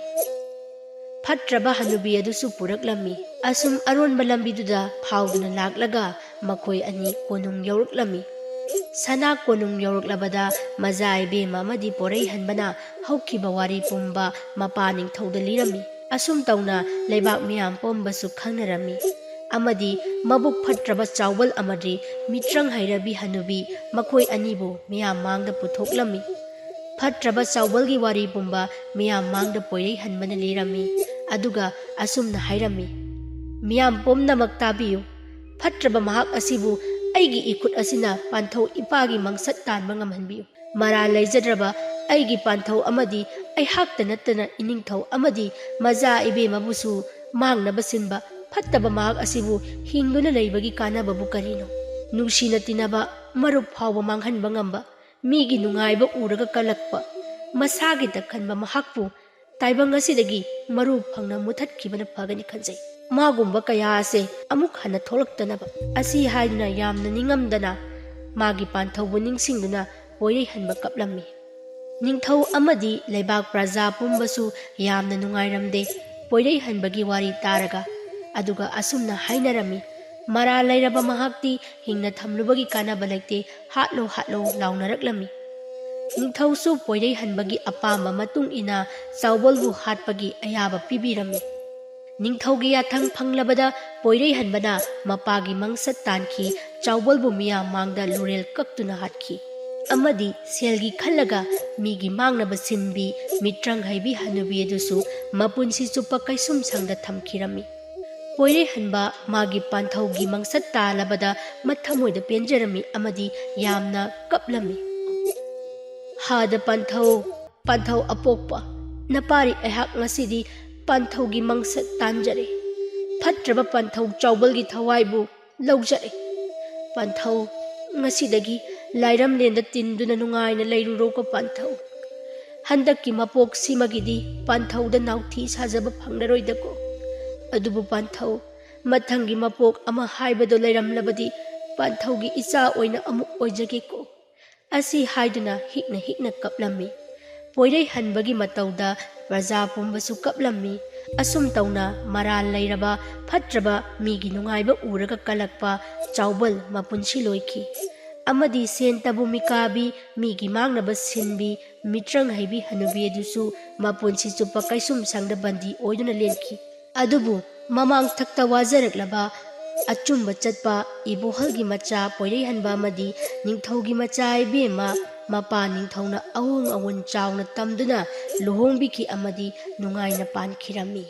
ꯐꯠꯇ꯭ꯔꯕ ꯍꯅꯨꯕꯤ ꯑꯗꯨꯁꯨ ꯄꯨꯔꯛꯂꯝꯃꯤ꯫ ꯑꯁꯨꯝ ꯑꯔꯣꯟꯕ ꯂꯝꯕꯤꯗꯨꯗ ꯐꯥꯎꯗꯨꯅ ꯂꯥꯛꯂꯒ ꯃꯈꯣꯏ ꯑꯅꯤ ꯀꯣꯅꯨꯡ ꯌꯧꯔꯛꯂꯝꯃꯤ꯫ ꯁꯅꯥ ꯀꯣꯅꯨꯡ ꯌꯧꯔꯛꯂꯕꯗ ꯃꯖꯥ ꯏꯕꯦꯝꯃ ꯑꯃꯗꯤ ꯄꯣꯔꯩꯍꯟꯕꯅ ꯍꯧꯈꯤꯕ ꯋꯥꯔꯤ ꯄꯨꯝꯕ ꯃꯄꯥ ꯅꯤꯡꯊꯧꯗ ꯂꯤꯔꯝꯃꯤ꯫ ꯑꯁꯨꯝ ꯇꯧꯅ ꯂꯩꯕꯥꯛ ꯃꯤꯌꯥꯝ ꯄꯨꯝꯕꯁꯨ ꯈꯪꯅꯔꯝꯃꯤ꯫ ꯑꯃꯗꯤ ꯃꯕꯨꯛ ꯐꯠꯇ꯭ꯔꯕ ꯆꯥꯎꯕꯜ ꯑꯃꯗꯤ ꯃꯤꯇ꯭ꯔꯪ ꯍꯩꯔꯕꯤ ꯍꯅꯨꯕꯤ ꯃꯈꯣꯏ ꯑꯅꯤꯕꯨ ꯃꯤꯌꯥꯝ ꯃꯥꯡꯗ ꯄꯨꯊꯣꯛꯂꯝꯃꯤ꯫ ꯐꯠꯇ꯭ꯔꯕ ꯆꯥꯎꯕꯜꯒꯤ ꯋꯥꯔꯤ ꯄꯨꯝꯕ ꯃꯤꯌꯥꯝ ꯃꯥꯡꯗ ꯄꯣꯏꯔꯩꯍꯟꯕꯅ ꯂꯤꯔꯝꯃꯤ꯫ ꯑꯗꯨꯒ ꯑꯁꯨꯝꯅ ꯍꯥꯏꯔꯝꯃꯤ, "ꯃꯤꯌꯥꯝ ꯄꯨꯝꯅꯃꯛ ꯇꯥꯕꯤꯌꯨ꯫ ꯐꯠꯇ꯭ꯔꯕ ꯃꯍꯥꯛ ꯑꯁꯤꯕꯨ ꯑꯩꯒꯤ ꯏꯈꯨꯠ ꯑꯁꯤꯅ ꯄꯥꯟꯊꯧ ꯏꯄꯥꯒꯤ ꯃꯪꯁꯠ ꯇꯥꯟꯕ ꯉꯝꯍꯟꯕꯤꯌꯨ꯫ ꯃꯔꯥꯜ ꯂꯩꯖꯗ꯭ꯔꯕ ꯑꯩꯒꯤ ꯄꯥꯟꯊꯧ ꯑꯃꯗꯤ ꯑꯩꯍꯥꯛꯇ ꯅꯠꯇꯅ ꯏꯅꯤꯡꯊꯧ ꯑꯃꯗꯤ ꯃꯖꯥ ꯏꯕꯦꯝꯃꯕꯨꯁꯨ ꯃꯥꯡꯅꯕ ꯁꯤꯟꯕ ꯐꯠꯇꯕ ꯃꯍꯥꯛ ꯑꯁꯤꯕꯨ ꯍꯤꯡꯗꯨꯅ ꯂꯩꯕꯒꯤ ꯀꯥꯟꯅꯕꯕꯨ ꯀꯔꯤꯅꯣ? ꯅꯨꯡꯁꯤꯅ ꯇꯤꯟꯅꯕ ꯃꯔꯨꯞ ꯐꯥꯎꯕ ꯃꯥꯡꯍꯟꯕ ꯉꯝꯕ, ꯃꯤꯒꯤ ꯅꯨꯡꯉꯥꯏꯕ ꯎꯔꯒ ꯀꯜꯂꯛꯄ, ꯃꯁꯥꯒꯤꯇ ꯈꯟꯕ ꯃꯍꯥꯛꯄꯨ ꯇꯥꯏꯕꯪ ꯑꯁꯤꯗꯒꯤ ꯃꯔꯨ ꯐꯪꯅ ꯃꯨꯊꯠꯈꯤꯕꯅ ꯐꯒꯅꯤ ꯈꯟꯖꯩ꯫ ꯃꯥꯒꯨꯝꯕ ꯀꯌꯥ ꯑꯁꯦ ꯑꯃꯨꯛ ꯍꯟꯅ ꯊꯣꯛꯂꯛꯇꯅꯕ" ꯑꯁꯤ ꯍꯥꯏꯗꯨꯅ ꯌꯥꯝꯅ ꯅꯤꯡꯉꯝꯗꯅ ꯃꯥꯒꯤ ꯄꯥꯟꯊꯧꯕꯨ ꯅꯤꯡꯁꯤꯡꯗꯨꯅ ꯄꯣꯏꯔꯩꯍꯟꯕ ꯀꯞꯂꯝꯃꯤ꯫ ꯅꯤꯡꯊꯧ ꯑꯃꯗꯤ ꯂꯩꯕꯥꯛ ꯄ꯭ꯔꯖꯥ ꯄꯨꯝꯕꯁꯨ ꯌꯥꯝꯅ ꯅꯨꯡꯉꯥꯏꯔꯝꯗꯦ ꯄꯣꯏꯔꯩꯍꯟꯕꯒꯤ ꯋꯥꯔꯤ ꯇꯥꯔꯒ꯫ ꯑꯗꯨꯒ ꯑꯁꯨꯝꯅ ꯍꯥꯏꯅꯔꯝꯃꯤ, "ꯃꯔꯥꯜ ꯂꯩꯔꯕ ꯃꯍꯥꯛꯇꯤ ꯍꯤꯡꯅ ꯊꯝꯂꯨꯕꯒꯤ ꯀꯥꯟꯅꯕ ꯂꯩꯇꯦ, ꯍꯥꯠꯂꯣ ꯍꯥꯠꯂꯣ" ꯂꯥꯎꯅꯔꯛꯂꯝꯃꯤ꯫ ꯅꯤꯡꯊꯧꯁꯨ ꯄꯣꯏꯔꯩꯍꯟꯕꯒꯤ ꯑꯄꯥꯝꯕ ꯃꯇꯨꯡ ꯏꯟꯅ ꯆꯥꯎꯕꯜꯕꯨ ꯍꯥꯠꯄꯒꯤ ꯑꯌꯥꯕ ꯄꯤꯕꯤꯔꯝꯃꯤ꯫ ꯅꯤꯡꯊꯧꯒꯤ ꯌꯥꯊꯪ ꯐꯪꯂꯕꯗ ꯄꯣꯏꯔꯩꯍꯟꯕꯅ ꯃꯄꯥꯒꯤ ꯃꯪꯁꯠ ꯇꯥꯟꯈꯤ, ꯆꯥꯎꯕꯜꯕꯨ ꯃꯤꯌꯥꯝ ꯃꯥꯡꯗ ꯂꯨꯔꯦꯜ ꯀꯛꯇꯨꯅ ꯍꯥꯠꯈꯤ꯫ ꯑꯃꯗꯤ ꯁꯦꯜꯒꯤ ꯈꯜꯂꯒ ꯃꯤꯒꯤ ꯃꯥꯡꯅꯕ ꯁꯤꯟꯕꯤ ꯃꯤꯇ꯭ꯔꯪ ꯍꯩꯕꯤ ꯍꯅꯨꯕꯤ ꯑꯗꯨꯁꯨ ꯃꯄꯨꯟꯁꯤ ꯆꯨꯞꯄ ꯀꯩꯁꯨꯝꯁꯪꯗ ꯊꯝꯈꯤꯔꯝꯃꯤ꯫ ꯄꯣꯏꯔꯩꯍꯟꯕ ꯃꯥꯒꯤ ꯄꯥꯟꯊꯧꯒꯤ ꯃꯪꯁꯠ ꯇꯥꯂꯕꯗ ꯃꯊꯃꯣꯏꯗ ꯄꯦꯟꯖꯔꯝꯃꯤ ꯑꯃꯗꯤ ꯌꯥꯝꯅ ꯀꯞꯂꯝꯃꯤ꯫ "ꯍꯥꯗ ꯄꯥꯟꯊꯧ, ꯄꯥꯟꯊꯧ ꯑꯄꯣꯛꯄ, ꯅꯄꯥꯔꯤ ꯑꯩꯍꯥꯛ ꯉꯁꯤꯗꯤ ꯄꯥꯟꯊꯧꯒꯤ ꯃꯪꯁꯠ ꯇꯥꯟꯖꯔꯦ꯫ ꯐꯠꯇ꯭ꯔꯕ ꯄꯥꯟꯊꯧ ꯆꯥꯎꯕꯜꯒꯤ ꯊꯋꯥꯏꯕꯨ ꯂꯧꯖꯔꯦ꯫ ꯄꯥꯟꯊꯧ, ꯉꯁꯤꯗꯒꯤ ꯂꯥꯏꯔꯝꯂꯦꯟꯗ ꯇꯤꯟꯗꯨꯅ ꯅꯨꯡꯉꯥꯏꯅ ꯂꯩꯔꯨꯔꯣꯀꯣ ꯄꯥꯟꯊꯧ꯫ ꯍꯟꯗꯛꯀꯤ ꯃꯄꯣꯛꯁꯤꯃꯒꯤꯗꯤ ꯄꯥꯟꯊꯧꯗ ꯅꯥꯎꯊꯤ ꯁꯥꯖꯕ ꯐꯪꯂꯔꯣꯏꯗꯀꯣ꯫ ꯑꯗꯨꯕꯨ ꯄꯥꯟꯊꯧ, ꯃꯊꯪꯒꯤ ꯃꯄꯣꯛ ꯑꯃ ꯍꯥꯏꯕꯗꯣ ꯂꯩꯔꯝꯂꯕꯗꯤ ꯄꯥꯟꯊꯧꯒꯤ ꯏꯆꯥ ꯑꯣꯏꯅ ꯑꯃꯨꯛ ꯑꯣꯏꯖꯒꯦꯀꯣ"꯫ ꯑꯁꯤ ꯍꯥꯏꯗꯨꯅ ꯍꯤꯛꯅ ꯍꯤꯛꯅ ꯀꯞꯂꯝꯃꯤ꯫ ꯄꯣꯏꯔꯩꯍꯟꯕꯒꯤ ꯃꯇꯧꯗ ꯄ꯭ꯔꯖꯥ ꯄꯨꯝꯕꯁꯨ ꯀꯞꯂꯝꯃꯤ꯫ ꯑꯁꯨꯝ ꯇꯧꯅ ꯃꯔꯥꯜ ꯂꯩꯔꯕ ꯐꯠꯇ꯭ꯔꯕ ꯃꯤꯒꯤ ꯅꯨꯡꯉꯥꯏꯕ ꯎꯔꯒ ꯀꯜꯂꯛꯄ ꯆꯥꯎꯕꯜ ꯃꯄꯨꯟꯁꯤ ꯂꯣꯏꯈꯤ꯫ ꯑꯃꯗꯤ ꯁꯦꯟ ꯇꯕꯨ ꯃꯤꯀꯥꯕꯤ, ꯃꯤꯒꯤ ꯃꯥꯡꯅꯕ ꯁꯤꯟꯕꯤ, ꯃꯤꯇ꯭ꯔꯪ ꯍꯩꯕꯤ ꯍꯅꯨꯕꯤ ꯑꯗꯨꯁꯨ ꯃꯄꯨꯟꯁꯤ ꯆꯨꯞꯄ ꯀꯩꯁꯨꯝ ꯁꯪꯗ ꯕꯟꯗꯤ ꯑꯣꯏꯗꯨꯅ ꯂꯦꯟꯈꯤ꯫ ꯑꯗꯨꯕꯨ ꯃꯃꯥꯡ ꯊꯛꯇ ꯋꯥꯖꯔꯛꯂꯕ ꯑꯆꯨꯝꯕ ꯆꯠꯄ ꯏꯕꯣꯍꯜꯒꯤ ꯃꯆꯥ ꯄꯣꯏꯔꯩꯍꯟꯕ ꯑꯃꯗꯤ ꯅꯤꯡꯊꯧꯒꯤ ꯃꯆꯥ ꯏꯕꯦꯝꯃ ꯃꯄꯥ ꯅꯤꯡꯊꯧꯅ ꯑꯍꯣꯡ ꯑꯋꯣꯟ ꯆꯥꯎꯅ ꯇꯝꯗꯨꯅ ꯂꯨꯍꯣꯡꯕꯤꯈꯤ ꯑꯃꯗꯤ ꯅꯨꯡꯉꯥꯏꯅ ꯄꯥꯟꯈꯤꯔꯝꯃꯤ꯫